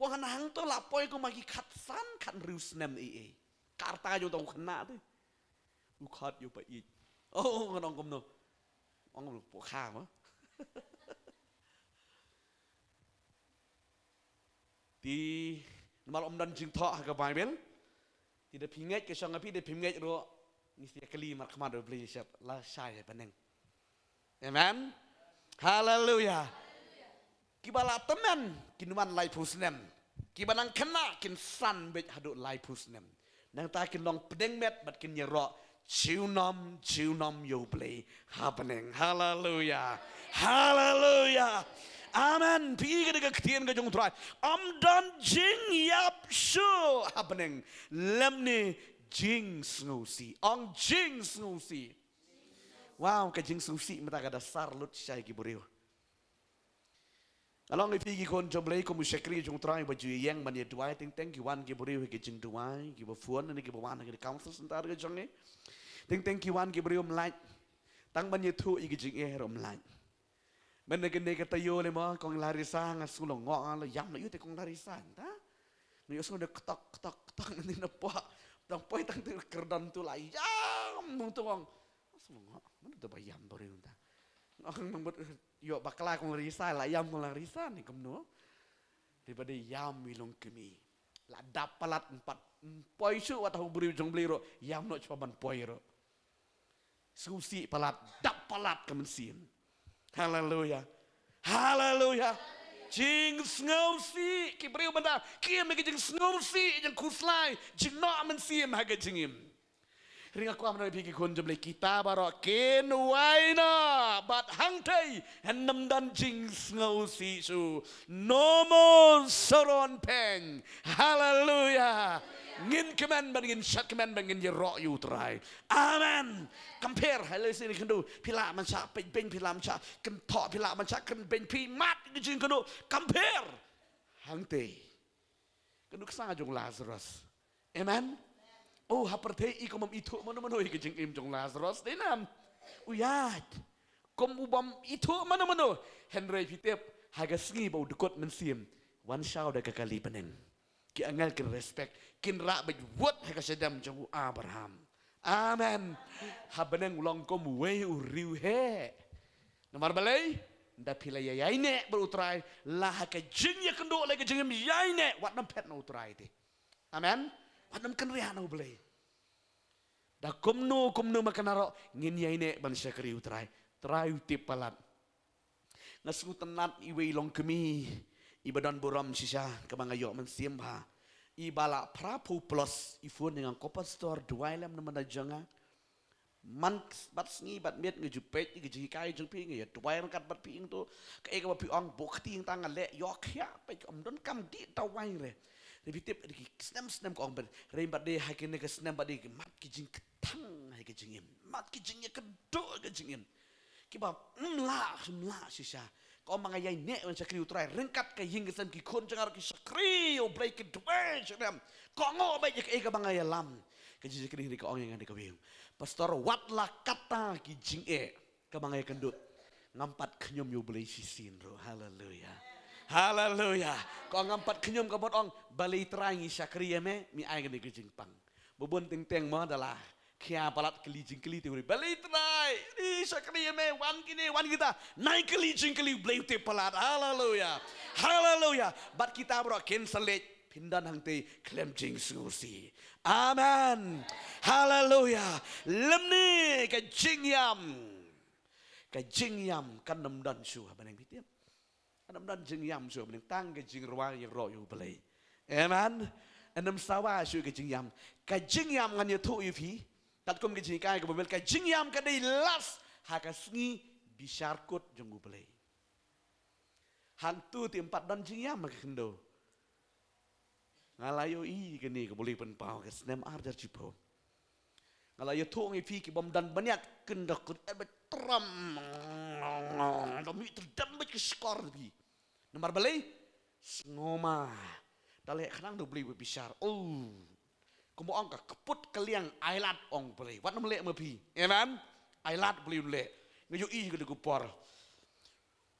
Ong hana hangto la poi kumba ki khatsan khathynriew snem ei ei. Ka rta jong uta u khynnah te. U khot ïa u paieit. Oh, ngan ong kumno? Ong kumno, pok kha ma. Te namar ym don jingthoh ha ka Baibl. Te da phi ngeit ka shong ha phi, da phim ngeit ruh, ngi sa ïa kylli markhmat U Blei, shep la shai ha bneng. Amen. Haleluya. Kiba la tymmen kin wan lai phew snem. Kiba nang khynnah kin san beit haduh lai phew snem. Nangta kin long pdeng met bad kin ïaroh junom junom ïa U Blei ha bneng. Haleluya. Haleluya. Amen. Phi i ka dei ka ktien ka jong U Trai. Ym don jingïap shuh ha bneng lymne jingsngewsih. Ong jingsngewsih. Wow, ka jingsngewsih mynta ka da sar lut shai ki briew. Nga ong ïa phi ki khun jong U Blei, kum u shakri jong U Trai ba ju ïeng ban ïa duwai, teng teng ki wan ki briew ha ki jingduwai, kiba phone ne kiba wan ha ki council center ka jong ngi. Teng teng ki wan ki briew ym lait. Tang ban ïathuh ïa ki jingeh ruh ym lait. Mynne kane ka taïew lei mo, Kong Larissa, nga sngew la ngoh, nga la ïam la ïoh te Kong Larissa, ta? Nga ïoh sngew da ktok ktok ktok mynne na poh. Tang poi tang te kyrdan tu la ïam nong tu ong. Nga sngew la ngoh, mano te ba ïam briew ta? Nga ong nang bad ïoh bakla Kong Larissa, la ïam Kong Larissa ne kumno? Te ba dei ïam i longkmie. La dap palat, ym pat poi shuh wat ha u briew jong U Blei ruh, ïam noh shuwa ban poi ruh. Sngewsih palat, dap palat ka mynsiem. Haleluya. Haleluya. Jingsngewsih, ki briew mynta ki im ha ka jingsngewsih, jingkhuslai, jingnoh mynsiem ha ka jingim. Hynrei nga kwah ban ong ïa phi ki khun jong U Blei, kita baroh kin wai noh bad hangtei, yn ym don jingsngewsih shuh. No more Saron Peng. Haleluya. Ngin kmen bad ngin shad kmen bad ngin ïaroh ïa U Trai. Amen. Compare, haleluya, sini kyndu. Phi lah ban shah peit beiñ, phi lah ban shah kynthoh, phi lah ban shah kren beiñ, phi mad ki jingkyndu. Compare. Hangtei. Kyndu ksa jong Lazarus. Amen. Oh, ha pyrthei i kum ym ithuh mano mano ïa ka jingim jong Lazarus. Dei nam. U ïaid. Kum u bym ithuh mano mano. Hynrei phi tip, ha ka sngi ba u dkut mynsiem, wan shaw da ka kali bneng. Ki angel kin respect, kin rah beit wut ha ka shadem jong u Abraham. Amen. Ha bneng u long kum uwei u riewheh. Namar balei? Ynda phi la ïa ïaineh bad U Trai, la ha ka jingïakynduh, la ka jingim ïaineh, wat nym phet na U Trai te. Amen. Wat nym kynriah na U Blei. Da kumno kumno ma kane ruh ngin ïaineh ban shakri U Trai. Trai u tip palat. Nga sngewtynnat iwei i longkmie iba don burom shisha kaba nga ïoh mynsiem bha. Iba la phra phew plus i phone ïa nga, ko pastor, duwai lem namar na jong nga. Man bad sngi bad miet nga ju peit ïa ki jinghikai jong phi, nga ïa duwai ryngkat bad phi ïa nga to. Kaei kaba phi ong, buh kti hangta nga leh, ïoh khiah, peit ka ym don kam dih tawai re. Te phi tip, ki snem snem ka ong bad, re bad de ha kine ki snem bad de ki mat ki jingkthang ha ka jingim. Mat ki jingïakynduh ka jingim. Kiba, mm, lah, mm, lah, shisha. Ka ong ba nga ïai neh ban shakri u Trai, ryngkat ka ïing ka sem ki khun jong nga ruh ki shakri ïa u Blei ki duwai sha u. Ka ong ba ïa kaei kaba nga ïalam. Ka jingshakri ka ong ïa nga da kawei. Pastor, wat la katta ki jingeh kaba nga ïakynduh, ngam pat khñium ïa u Blei shisien ruh. Haleluya. Haleluya. Ka ong ngam pat khñium, ka mut ong, balei Trai ngi shakri ïa me, me ai kane ka jingpang. Ba bun teng teng mo da la khia palat kylli jingkylli te u Blei. Balei Trai, ngi shakri ïa me, wan kine, wan kita. Nai kylli jingkylli u Blei u tip palat. Haleluya. Haleluya. Bad kita baroh kin sa leit, phin don hangtei khlem jingsngewsih. Amen. Haleluya. Lymne ka jingïam. Ka jingïam kan ym don shuh ha bneng, phi tip. Kan ym don jingïam shuh ha bneng, tang ka jingrwai ïaroh ïa u Blei. Amen. Kan ym sawa shuh ka jingïam. Ka jingïam ngan ïathuh ïa phi. Katkum ka jinghikai kaba mel, ka jingïam ka dei last ha ka sngi bishar kut jong u Blei. Hangtu te ym pat don jingïam ha ka khyndew. Nga la ïohi kane kaba u Blei pynpaw ka snem ar hajar shiphew. Nga la ïathuh ïa phi ki bym don bniat, kynda kut, eh, ba tram. Da mih tdem bad ki shkor phi. Namar balei? Sngewma. Da leh khnang da u Blei ba bishar. Oh. Kumba ong ka kput ka liang, ai lad ong u Blei. Wat nym leh ma phi. Amen. Ai lad u Blei un leh. Nga ïohi ka dei ka por.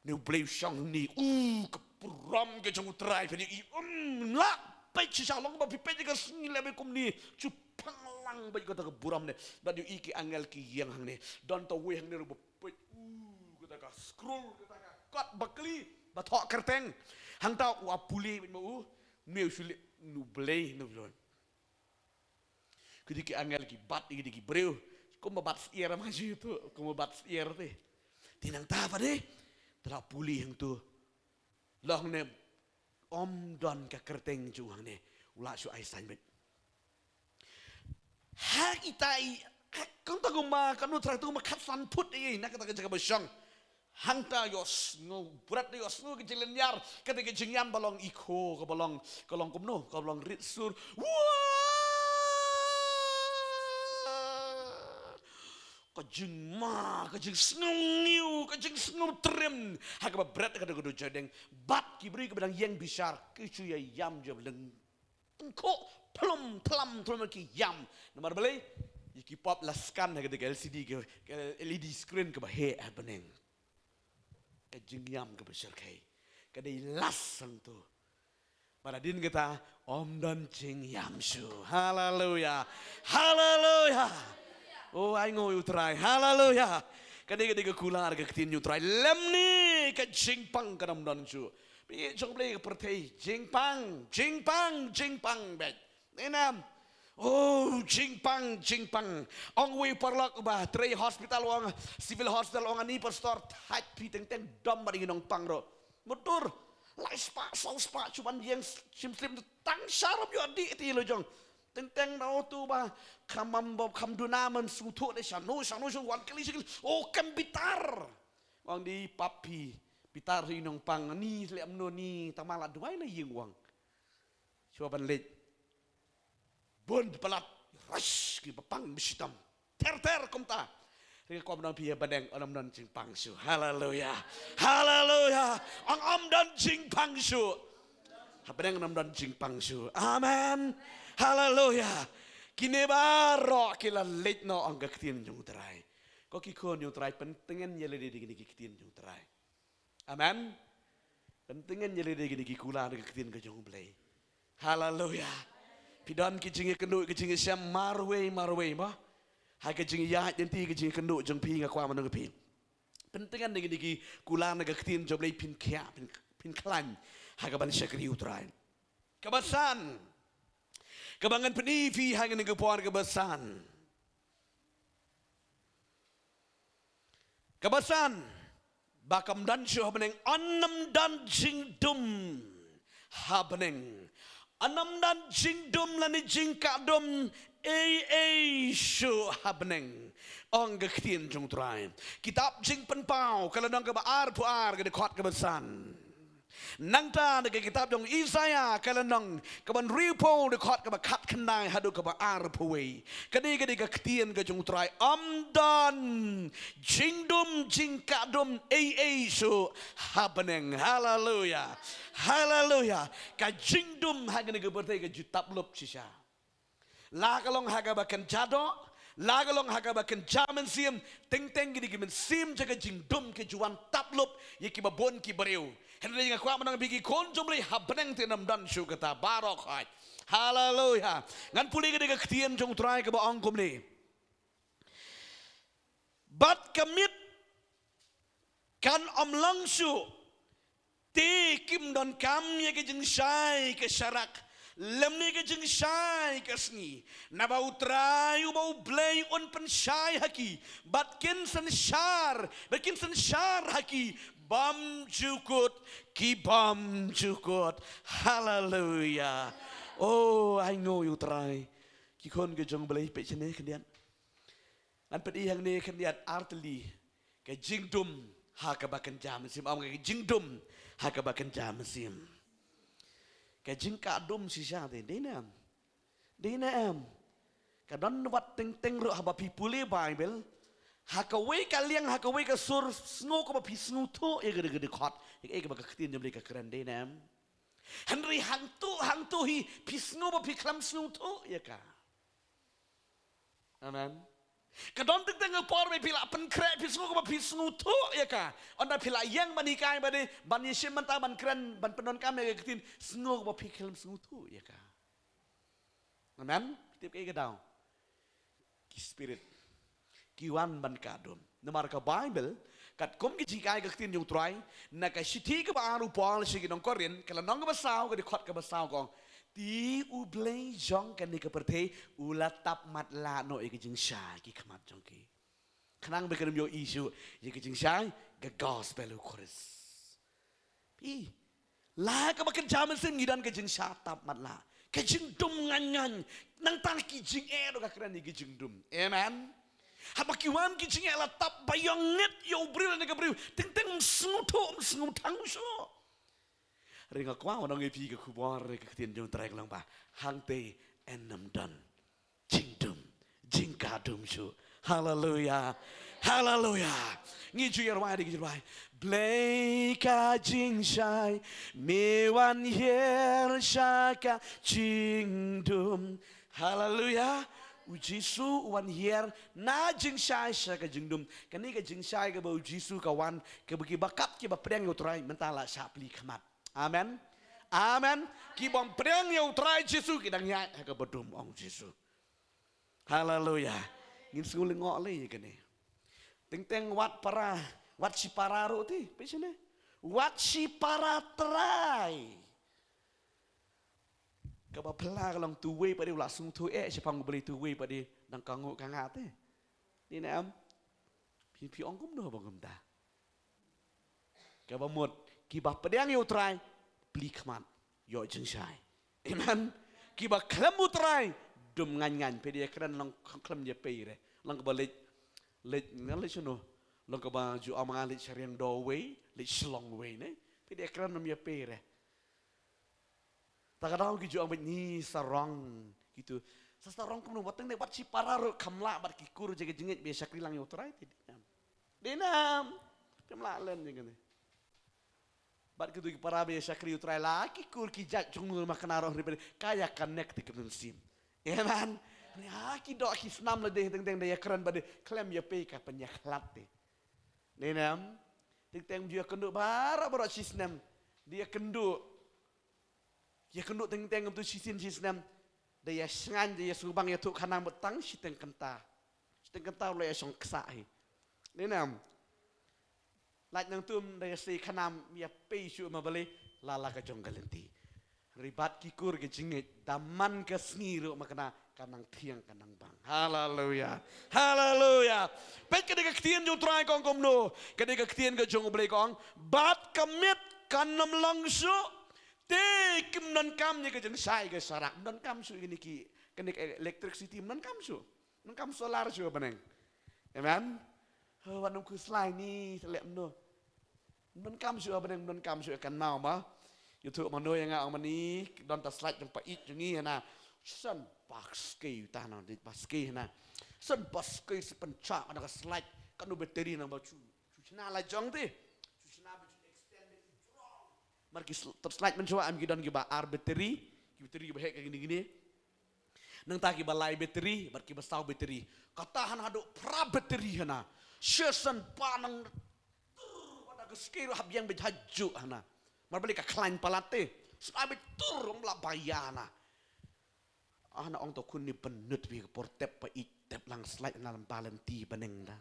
Une u Blei u shong hangne, u, ka burom ka jong u Trai, phin ïohi, um, lah peit shisha, long ba phi peit ïa ka sngi leh beit kumne, shu phang lang beit kata ka burom ne. Bad ïohi ki angel ki ïeng hangne, don tawei hangne ruh ba peit, u, kata ka scroll, kata ka kot ba kli, ba thoh kyrteng. Hangta u ap pule beit ma u, une u shu leh, une u Blei, une u Blei. Ki dei ki angel ki bat ïa ki briew. Kumba bat syiar ma ju tu, kumba bat syiar te. Te nangta pat de, te la pule hangtu. Long ne ym don ka kyrteng jong u hangne. U la shu ai sign beit. Ha ita i, ha kong ta kumba, kano tra tu kumba khatsan phut ïa na kata ka jaka ba shong. Hangta ïohsngew, bret ïohsngew ka jinglynñiar, kata ka jingïam ba long echo, kaba long, ka long kumno, kaba long rit sur. Wah! Ka jingma, ka jingsngew ngiw, ka jingsngew trim. Ha kaba bret kata ka dujarding. Bad ki briew kiba dang ïeng bishar, ki shu ïa ïam jableng. Tyngkhuh, plum, tlam, tlam ki ïam. Namar balei? Ïa ki pop la scan ha kata ka L C D, ka, ka L E D screen kaba heh ha bneng. Ka jingïam kaba shyrkhei. Ka dei last hangtu. Bad hadien kata, ym don jingïam shuh. Haleluya. Haleluya. O, ainguh ïa u Trai. Haleluya. Ka dei, ka dei ka kular ka ktien ïa u Trai. Lymne ka jingpang kan ym don shuh. Phi jong Blei ka pyrthei. Jingpang, jingpang, jingpang beit. Amen. Oh, jingpang, jingpang. Ong uwei u paralok uba trei hospital, ong, civil hospital, ong, ani pastor, thait phi teng teng dom bad ïa ki nongpang ruh. Mudur. Lai spah, saw spah, shu ban ïeng shim slem, tang sha ruh ym ïoh dih te la jong. Teng teng da utu ba kham, ba kham duna man sngewthuh de shano, shano, shano, wan kali, shikil. Oh, kam bitar. Ong di pap phi. Bitar ïa ki nongpang, ni leh mano ni, tang ma la duwai la ïing, ong. Shuwa ban leit. Bun palat, rush, kiba pang ba shitom. Ter ter kumta. Ri ka kwah ban ong phi ha bneng, ym don jingpang shuh. Haleluya. Haleluya. Ong ym don jingpang shuh. Ha bneng ym don jingpang shuh. Amen. Haleluya. Kine baroh ki la leit noh, ong ka ktien jong u Trai. Ko ki khun jong u Trai, pyntngen ïa lade da kine ki ktien jong u Trai. Amen. Pyntngen ïa lade da kine ki kular ka ktien ka jong u Blei. Haleluya. Phi don ki jingïakynduh, ki jingïashem marwei marwei mo. Ha ka jingïaid lynti, ka jingïakynduh jong phi, nga kwah ban ong ïa phi. Pyntngen da kine ki kular ka ktien jong u Blei, phin khiah, phin, phin khlaiñ ha ka ban shakri u Trai. Kaba san. Kaba ngan pyni ïa phi ha kane ka por, kaba san. Kaba san, ba kam don shuh ha bneng, ym don jingdum ha bneng. Ym don jingdum lane jingkah dum ei ei shuh ha bneng. Ong ka ktien jong u Trai. Kitab Jingpynpaw, ka lynnong kaba arphew ar, ka dkhot kaba san. Nangta na ka kitab jong Isaiah ka lynnong kaba hynriewphew, dkhot kaba khatkhyndai haduh kaba arphew wei. Kane ka dei ka ktien ka jong U Trai: Ym don jingdum jingkah dum ei ei shuh ha bneng. Haleluya. Haleluya. Ka jingdum ha kane ka pyrthei ka ju tap lup shisha. La ka long ha kaba kynja doh, la ka long ha kaba kynja mynsiem, teng teng kine ki mynsiem jong ka jingdum ki ju wan tap lup ïa kiba bun ki briew. Hynrei nga kwah ban ong ïa phi, ki khun jong U Blei, ha bneng te ym don shuh kata baroh khoit. Haleluya. Ngan pule kane ka ktien jong U Trai kaba ong kumne: Bad ka miet kan ym long shuh, te kim donkam ïa ka jingshai ka sharak lymne ka jingshai ka sngi, naba U Trai uba U Blei un pynshai ha ki, bad kin synshar, bad kin synshar ha ki bymjukut ki bymjukut. Haleluya. Oh, ai nguh ïa U Trai. Ki khun ki jong U Blei, peit shane khyndiat. Ngan peit hangne khyndiat, artylli. Ka jingdum ha kaba kynja mynsiem. Ong, ka jingdum ha kaba kynja mynsiem. Ka jingkah dum shisha te, dei ne em? Dei ne em? Ka don wat teng teng ruh haba phi pule Baibl, ha kawei ka liang, ha kawei ka sur, sngew kaba phi sngewthuh ïa ka dei ka dei khot ïa ka, ïa kaba ka ktien jong U Blei ka kren, dei ne em? Hynrei hangto hangto hi phi sngew ba phi khlem sngewthuh ïa ka. Amen. Ka don teng teng ka por ba phi la pynkhreh, phi sngew kaba phi sngewthuh ïa ka. Ynda phi la ïeng ban hikai, ban ïa, ban ïashim bynta, ban kren, ban pyndonkam ïa ka ktien, sngew kaba phi khlem sngewthuh ïa ka. Amen. Tip kaei ka daw? Ki spirit ki wan ban kah dum. Namar ka Baibl, katkum ki jinghikai ka ktien jong U Trai, na ka shithi kaba ar u Paul sha ki nong Korinth, ka lynnong kaba saw, ka dkhot kaba saw, ka ong: Te U Blei jong kane ka pyrthei u la tap matlah noh ïa ka jingshai ki khmat jong ki, khnang ba kin ym ïohi shuh ïa ka jingshai ka gospel U Khrist. Phi, la kaba kynja mynsiem ngi don ka jingshai tap matlah, ka jingdum ngaiñ ngaiñ. Nangta ki jingeh ruh ka kren ïa ki jingdum. Amen. Haba ki wan ki jingeh la tap ba ïoh ngeit ïa u briew lane ka briew, teng teng ym sngewthuh, ym sngewtang shuh. Hynrei nga kwah ban ong ïa phi ka khubor ka ktien jong U Trai ka long ba hangtei yn ym don jingdum jingkah dum shuh. Haleluya. Haleluya. Ngi ju ïa rwai, ngi ju rwai: Blei ka jingshai, me wan hiar sha ka jingdum. Haleluya. U Jisu u wan hiar na jingshai sha ka jingdum. Kane ka jingshai kaba U Jisu ka wan, kaba ki bakap kiba pdiang ïa U Trai mynta la shah plie khmat. Amen. Amen. Ki bym pdiang ïa U Trai Jisu ki dang ïaid ha kaba dum, ong Jisu. Haleluya. Ngin sngewlyngngoh lei ïa kane. Teng teng wat para, wat shipara ruh te, peit shane. Wat shipara trai. Kaba phylla ka long te uwei pat de u la sngewthuh eh shaphang U Blei, te uwei pat de dang ka nguh ka ngah te. Dei ne em? Phi, phi ong kumno ba kumta? Kaba mut, kiba pdiang ïa U Trai, plie khmat, ïoh jingshai. Amen. Kiba khlem U Trai, dum ngaiñ ngaiñ, phi dei ïa kren long khlem ïa pei re. Long kaba leit, leit, nga leit shano. Long kaba ju ong nga leit Shariang Dor wei, leit Shillong wei ne. Phi dei ïa kren long ïa pei re. Ta ka daw ki ju ong bad ngi sarong kitu. Sa sarong kumno, wat teng ne, wat shipara ruh kam lah bad ki kur jong ka jingngeit ba ïa shakri lang ïa U Trai te, dei ne em? Dei ne em? Kam lah lem jong kane. Bad kitu ki para ba ïa shakri U Trai la ki kur ki jait jong u ma kane ruh, hynrei ba ka ïa connect te ka mynsiem. Amen. Ni ha ki doh ki snam lade teng teng da ïa kren bad de khlem ïa pei ka pynïakhlad te. Dei ne em? Teng teng ju ïakynduh baroh baroh shisnem. Da ïakynduh Ïakynduh teng teng kumtu shisien shisnem. Da ïa shngaiñ, da ïa sngewbang ïathuh khnang ba tang shiteng kynta. Shiteng kynta u la ïa shong ksah hi. Dei ne em? Lait nangtum da ïa sei khnang ïa pei shuh ma balei la la ka jong ka lynti. Hynrei bad ki kur ka jingngeit da man ka sngi ruh ma kane ka nang thiang ka nang bang. Haleluya. Haleluya. Peit ka dei ka ktien jong U Trai ka ong kumno. Ka dei ka ktien ka jong U Blei ka ong. Bad ka miet kan ym long shuh. Te kim donkam ïa ka jingshai ka sharak, ym donkam shuh ïa kine ki, kine ki electricity, ym donkam shuh. Ym donkam solar shuh ha bneng. Amen. Ho, wat nym khuslai ni, sa leh kumno. Ym donkam shuh ha bneng, ym donkam shuh ha ka kynmaw ma. Ïathuh mano ïa nga ong mani, don ta slide jong pa ïeit jong ngi hana. Shen ba skei uta na, dei ba skei hana. Shen ba skei, sa pynchah na ka slide, katno battery nang ba shu, shu shna la jong te. Shu shna ba shu extend ba shu jrong. Mar ki sl-, ta slide mynshuwa em ki don kiba ar battery, ki battery kiba heh ka kine kine. Nangta kiba lai battery bad kiba saw battery. Kata hana haduh phra battery hana. Shisien ba nang tur, ba da ka skei ruh hap ïeng beit hajuh hana. Mar balei ka khlaiñ palat te. Sdang beit tur, ym lah ba ïa hana. Ah, hana ong to khun ni, pynlut wi ka por tep pa ïeit, tep lang slide hana lem ba lynti bneng da.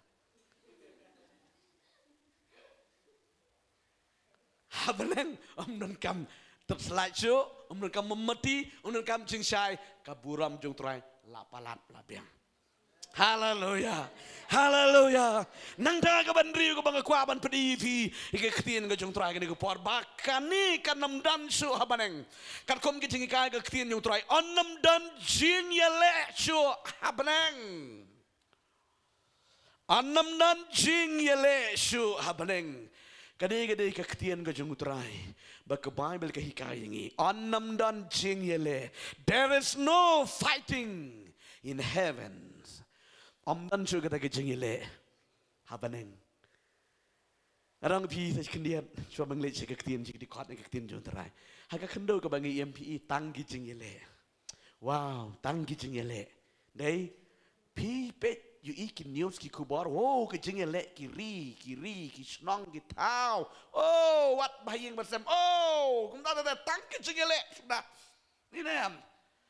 Ha bneng, ym donkam ta slide shuh, ym donkam mombati, ym donkam jingshai, ka burom jong U Trai la palat la biang. Haleluya. Haleluya. Nangta kaba hynriew kaba nga kwah ban pyni ïa phi ïa ka ktien ka jong U Trai kane ka por, ba kane kan ym don shuh ha bneng. Katkum ka jinghikai ka ktien jong U Trai, yn ym don jingïaleh shuh ha bneng. Yn ym don jingïaleh shuh ha bneng. Kane ka dei ka ktien ka jong U Trai. Ba ka Baibl ka hikai ïa ngi, yn ym don jingïaleh. There is no fighting in heaven. Ym don shuh kata ka jingïaleh ha bneng. Nga ong phi sa khyndiat, shuwa ban leit sha ka ktien, sha ka dkhot na ka ktien jong U Trai. Ha ka khyndew kaba ngi im phi i tang ki jingïaleh. Wow, tang ki jingïaleh. Dei, phi peit ïohi ki news ki khubor, wow, ki jingïaleh, ki ri, ki ri, ki shnong, ki thaw. Oh, wat ba ha ïing ba sem. Oh, kumta te tang ki jingïaleh suda. Ni nem.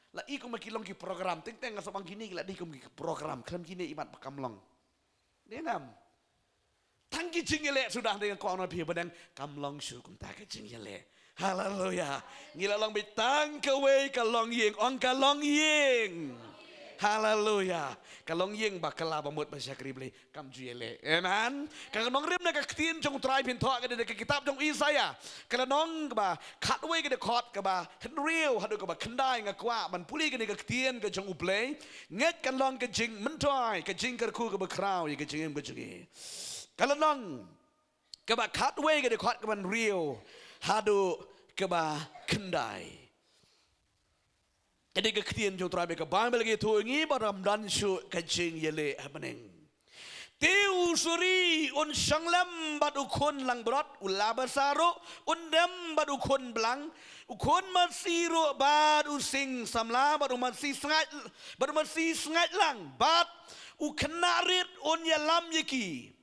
La i kum ki long ki program, teng teng nga sa bang kine ki la dei kum ki program, khlem kine imat ba kam long. Ni nem. Tang ki jingïaleh suda, hynrei nga kwah ong na phi ha bneng kam long shuh kumta ka jingïaleh. Haleluya. Ngi la long beit tang kawei ka longïing, ong ka longïing. Haleluya. Ka longïing ba kylla ba mut ban shakri Blei, kam ju ïaleh. Amen. Ka nongrim na ka ktien jong U Trai phin thoh ka dei na ka kitab jong Isaiah, ka lynnong kaba khatwei, ka dkhot kaba hynriew haduh kaba khyndai, nga kwah ban pule kane ka ktien ka jong U Blei. Ngeit kan long ka jingmyntoi, ka jingkyrkhu kaba khraw ïa ka jingim ka jong ngi. Ka lynnong kaba khatwei, ka dkhot kaba hynriew haduh kaba khyndai. Ka dei ka ktien jong U Trai, ba ka Baibl ka ïathuh ïa ngi ba ym don shuh ka jingïaleh ha bneng. Te u suri un shong lem bad u khun langbrot, u labasa ruh un dem bad u khun blang, u khun masi ruh bad u sing samla, bad u masi sngaid, bad u masi sngaid lang, bad u khynnah rit un ïalam ïa ki.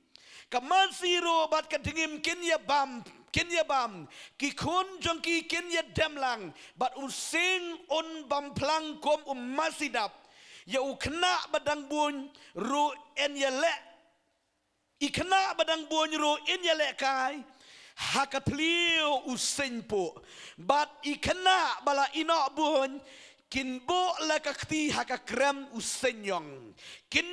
Ka masi ruh bad ka dngim kin ïa bam, kin ïa bam, ki khun jong ki kin ïa dem lang, bad u sing un bam phlang kum u masi dap. Ïa u khynnah ba dang bun ruh yn ïaleh, i khynnah ba dang bun ruh yn ïalehkai ha ka thliew u seiñ puh. Bad i khynnah ba la ïehnoh bun kin buh la ka kti ha ka krem u seiñ ïong. Kin,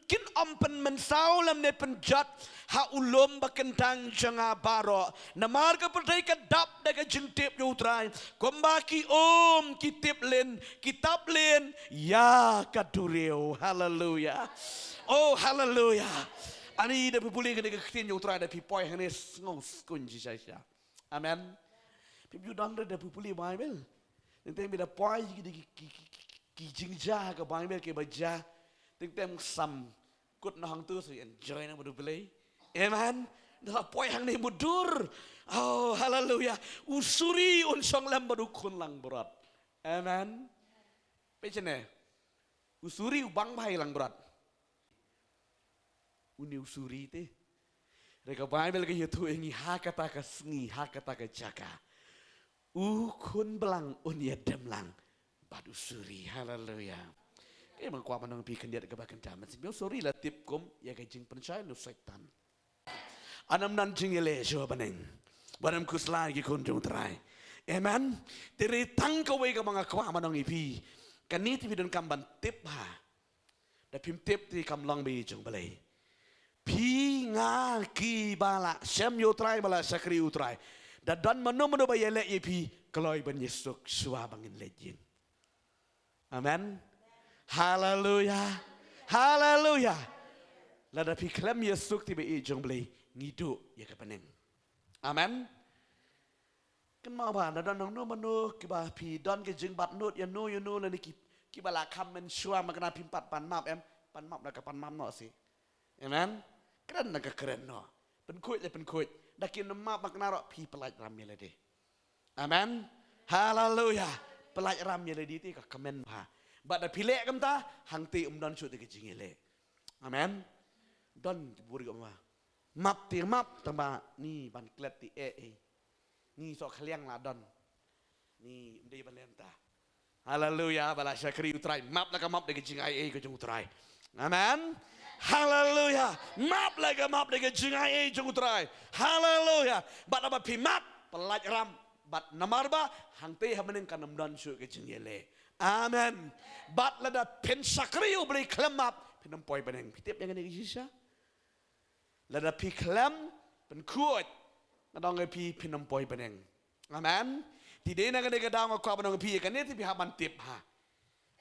kin ym pynmynsaw lymne pynjot ha u lum ba kyntang jong nga baroh. Namar ka pyrthei ka dap da ka jingtip ïa U Trai, kumba ki um ki tip lin, ki tap lin ïa ka duriaw. Haleluya. Oh, haleluya. Ani da phi pule kane ka ktien jong U Trai, da phi poi hangne sngew skuiñ shisha shisha. Amen. Phim ju don re da phi pule Baibl. Teng teng phi da poi ki, ki, ki, ki, ki jingjia ha ka Baibl kiba jia. Teng teng sam kut na hangtu, so enjoy na bad U Blei. Amen. Da la poi hangne mutdur. Oh, haleluya. U suri un shong lem bad u khun langbrot. Amen. Peit shane. U suri u bang bha ïa langbrot. Une u suri te. Hynrei ka Baibl ka ïathuh ïa ngi ha kata ka sngi, ha kata ka jaka, u khun blang un ïa dem lang bad u suri. Haleluya. Kaei ba nga kwah ban ong ïa phi khyndiat kaba kynta, mynsiem u suri la tip kum ïa ka jingpynshai na u Soitan. Yn ym don jingïaleh shuh ha bneng. Wat nym khuslai ki khun jong U Trai. Amen. Te hynrei tang kawei kaba nga kwah ban ong ïa phi. Kane te phi donkam ban tip bha. Da phim tip te kam long ba ïeit jong U Blei. Phi nga kiba la shem ïa U Trai, ba la shakri U Trai, da don mano mano ba ïaleh ïa phi, kloi ban ïasuk shuwa ba ngin leit ïing. Amen. Haleluya. Haleluya. Lada phi khlem ïasuk te ba ïeit jong U Blei, ngi duh ïa ka bneng. Amen. Kynmaw ba, na don nangno mano kiba phi don ki jingbat nud ïano ïano lane ki, kiba la kham mynshuwa ma kane phim pat pan map em, pan map la ka pan map noh sih. Amen. Kren la ka kren noh. Pynkhuid la pynkhuid. Da kim map ma kane ruh phi pyllait ram ïa lade. Amen. Haleluya. Pyllait ram ïa lade te ka kmen bha. Bad da phi leh kumta, hangta ym don shuh te ka jingïaleh. Amen. Don ki buri ka ma. Map te map tang ba ni ban klet te eh eh. Ni soh khliang la don. Ni ym dei ban leh ta. Haleluya, ba la shakri u Trai. Map la ka map da ka jingai ei ka jong u Trai. Amen. Haleluya. Map la ka map da ka jingai ei jong u Trai. Haleluya. Bad ba phi map, pyllait ram. Bad namar ba, hangta ha bneng kan ym don shuh ka jingïaleh. Amen. Bad lada phin shakri u Blei khlem map, phin ym poi bneng. Phi tip ïa kane ka shisha? Lada phi khlem pynkhuid, nga ong ïa phi phin ym poi bneng. Amen. Te dei na kane ka daw nga kwah ban ong ïa phi kane te phi hap ban tip ha.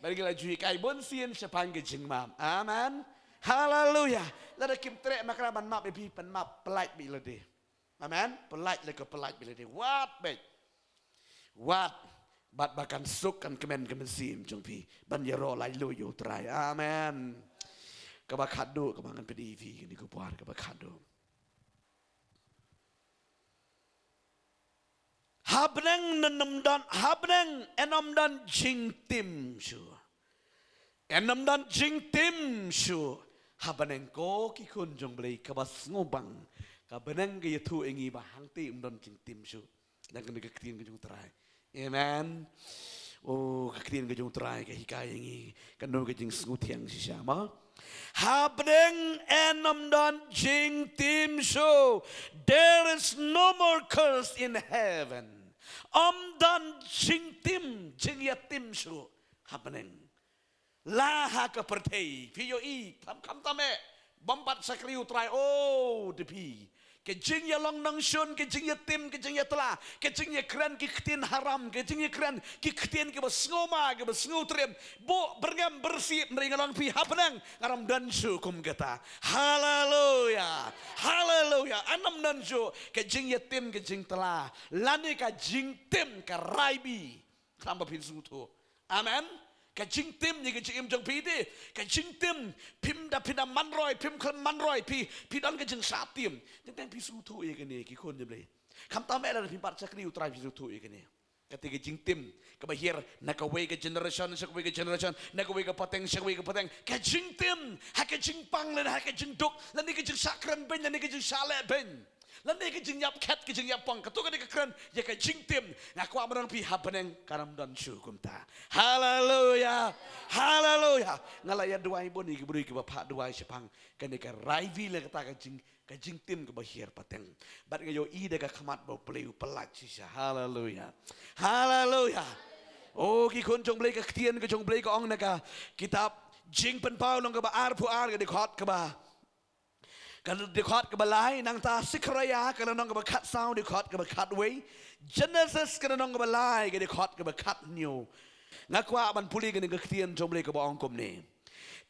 Bad ngi la ju hikai bun sien shaphang ka jingmap. Amen. Haleluya. Lada kim treh ma kane ban map ïa phi, pynmap, pyllait beit lade. Amen. Pyllait la ka pyllait beit lade. Wat beit. Wat, bad ba kan suk kan kmen ka mynsiem jong phi ban ïaroh laitluid ïa u Trai. Amen. Kaba khatduh kaba ngan pyni ïa phi kane ka por kaba khatduh. Ha bneng yn ym don, ha bneng yn ym don jingtim shuh. Yn ym don jingtim shuh. Ha bneng, ko ki khun jong u Blei, kaba sngewbang ka bneng ka ïathuh ïa ngi ba hangta ym don jingtim shuh. Dang kane ka ktien ka jong u Trai. Amen. O, ka ktien ka jong u Trai ka hikai ïa ngi kano ka jingsngewthiang shisha mo. Ha bneng yn ym don jingtim shuh. There is no more curse in heaven. Ym don jingtim, jingïatim shuh ha bneng. La ha ka pyrthei, phi ïohi, kham kham tam eh, bym pat shakri u Trai, o, da phi. Ka jingïalong nongshun, ka jingïatim, ka jingïatla, ka jingïakren ki ktien haram, ka jingïakren ki ktien kiba sngewma, kiba sngewtriem. Buh byrngem byrsieh, hynrei nga ong ïa phi ha bneng, ngan ym don shuh kum kata. Haleluya. Haleluya. Yn ym don shuh ka jingïatim, ka jingtla, lane ka jingtim, ka raibi. Khlem ba phin sngewthuh. Amen. Ka jingtim ïa ka jingim jong phi te. Ka jingtim, phim da, phim da man roi, phim khlem man roi, phi, phi don ka jingshah tim. Teng teng phi sngewthuh ïa kane, ki khun jong u Blei. Khamtam eh lada phim pat shakri u Trai phi sngewthuh ïa kane. Kata ka jingtim kaba hiar na kawei ka generation sha kawei ka generation, na kawei ka pateng sha kawei ka pateng. Ka jingtim, ha ka jingpang lane ha ka jingduk, lane ka jingshah kren beiñ, lane ka jingshah leh beiñ. Lane ka jingïap khet, ka jingïap pang. Kato kane ka kren ïa ka jingtim. Nga kwah ban ong ïa phi ha bneng kan ym don shuh kumta. Haleluya. Haleluya. Nga la ïa duwai bun ïa ki briew kiba phah duwai shaphang kane ka raibi lane kata ka jing, ka jingtim kaba hiar pateng. Bad nga ïohi da ka khmat ba u Blei u pyllait shisha. Haleluya. Haleluya. O ki khun jong u Blei, ka ktien ka jong u Blei ka ong na ka kitab Jingpynpaw lynnong kaba arphew ar, ka dkhot kaba Ka dkhot kaba lai, nangta Sekharaïa ka lynnong kaba khatsaw, dkhot kaba khatwei. Jenesis ka lynnong kaba lai, ka dkhot kaba khathynñiew. Nga kwah ban pule kane ka ktien jong u Blei kaba ong kumne.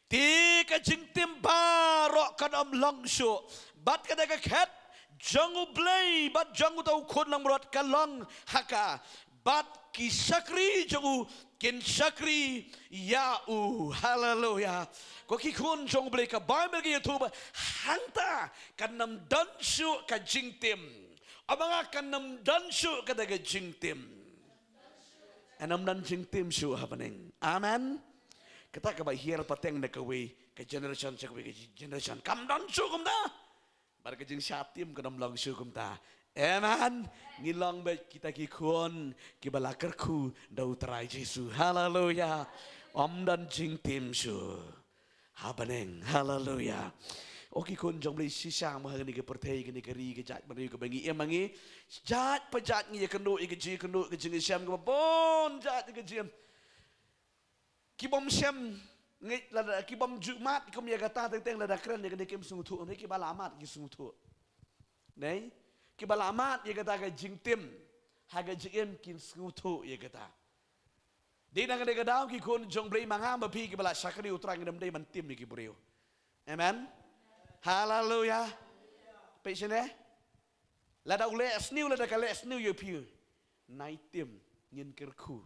Te ka jingtim baroh kan ym long shuh. Bad kata ka khet jong u Blei bad jong uta u khun langbrot ka long ha ka. Bad ki shakri jong u kin shakri ïa u. Haleluya. Ko ki khun jong u Blei, ka Baibl ka ïathuh ba hangta kan ym don shuh ka jingtim. Ym nga kan ym don shuh kata ka jingtim. Kan ym don jingtim shuh ha bneng. Amen. Kata kaba hiar pateng na kawei ka generation sha kawei ka generation. Kam don shuh kumta. Bad ka jingshah tim kan ym long shuh kumta. Amen. Ngin long beit kita ki khun kiba la kyrkhu da u Trai Jisu. Haleluya. Ym don jingtim shuh ha bneng. Haleluya. O ki khun jong u Blei, shisha mo ha kane ka pyrthei, kane ka ri, ka jaitbynriew kaba ngi im ha ngi. Jait pa jait ngi ïakynduh ïa ka jingkynduh, ka jingïashem kaba bun jait ïa ka jingim. Ki bym shem, ngi lada ki bym ju mad kum ïa kata teng teng, lada kren ïa kane kim sngewthuh, ne kiba la mad ki sngewthuh. Ne? Kiba la mad ïa kata ka jingtim ha ka jingim kin sngewthuh ïa kata. Dei na kane ka daw ki khun jong u Blei, ma nga ma phi kiba la shakri u Trai, ngim dei ban tim ïa ki briew. Amen. Haleluya. Peit shane. Lada u leh sniew, lada ka leh sniew ïa phi, nai tim, ngin kyrkhu.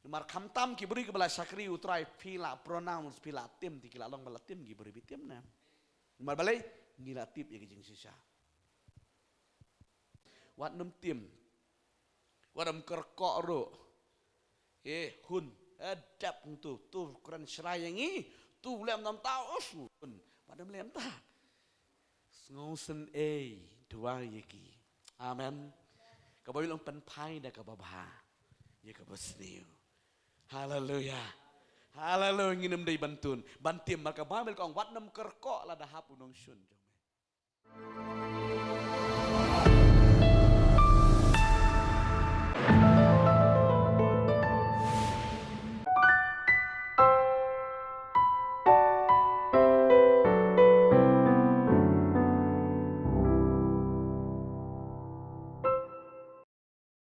Namar khamtam ki briew kiba la shakri U Trai, phi la pronounce, phi la tim, te ki la long ba la tim ki briew ba tim ne. Namar balei? Ngi la tip ïa ka jingshisha. Wat nym tim. Wat nym kyrkhu ruh. Eh, hun, eh, dap hangtu, tu kren shrai ïa ngi, tu lem nam ta, us, hun. Wat nym lem ta. Sngewsynei, duwai ïa ki. Amen. Ka Baibl ong pynphai da kaba bha ïa kaba sniew. Haleluya. Haleluya, ngin ym dei ban tun, ban tim, namar ka Baibl ka ong wat nym kyrkhu lada hap u nongshun jong me.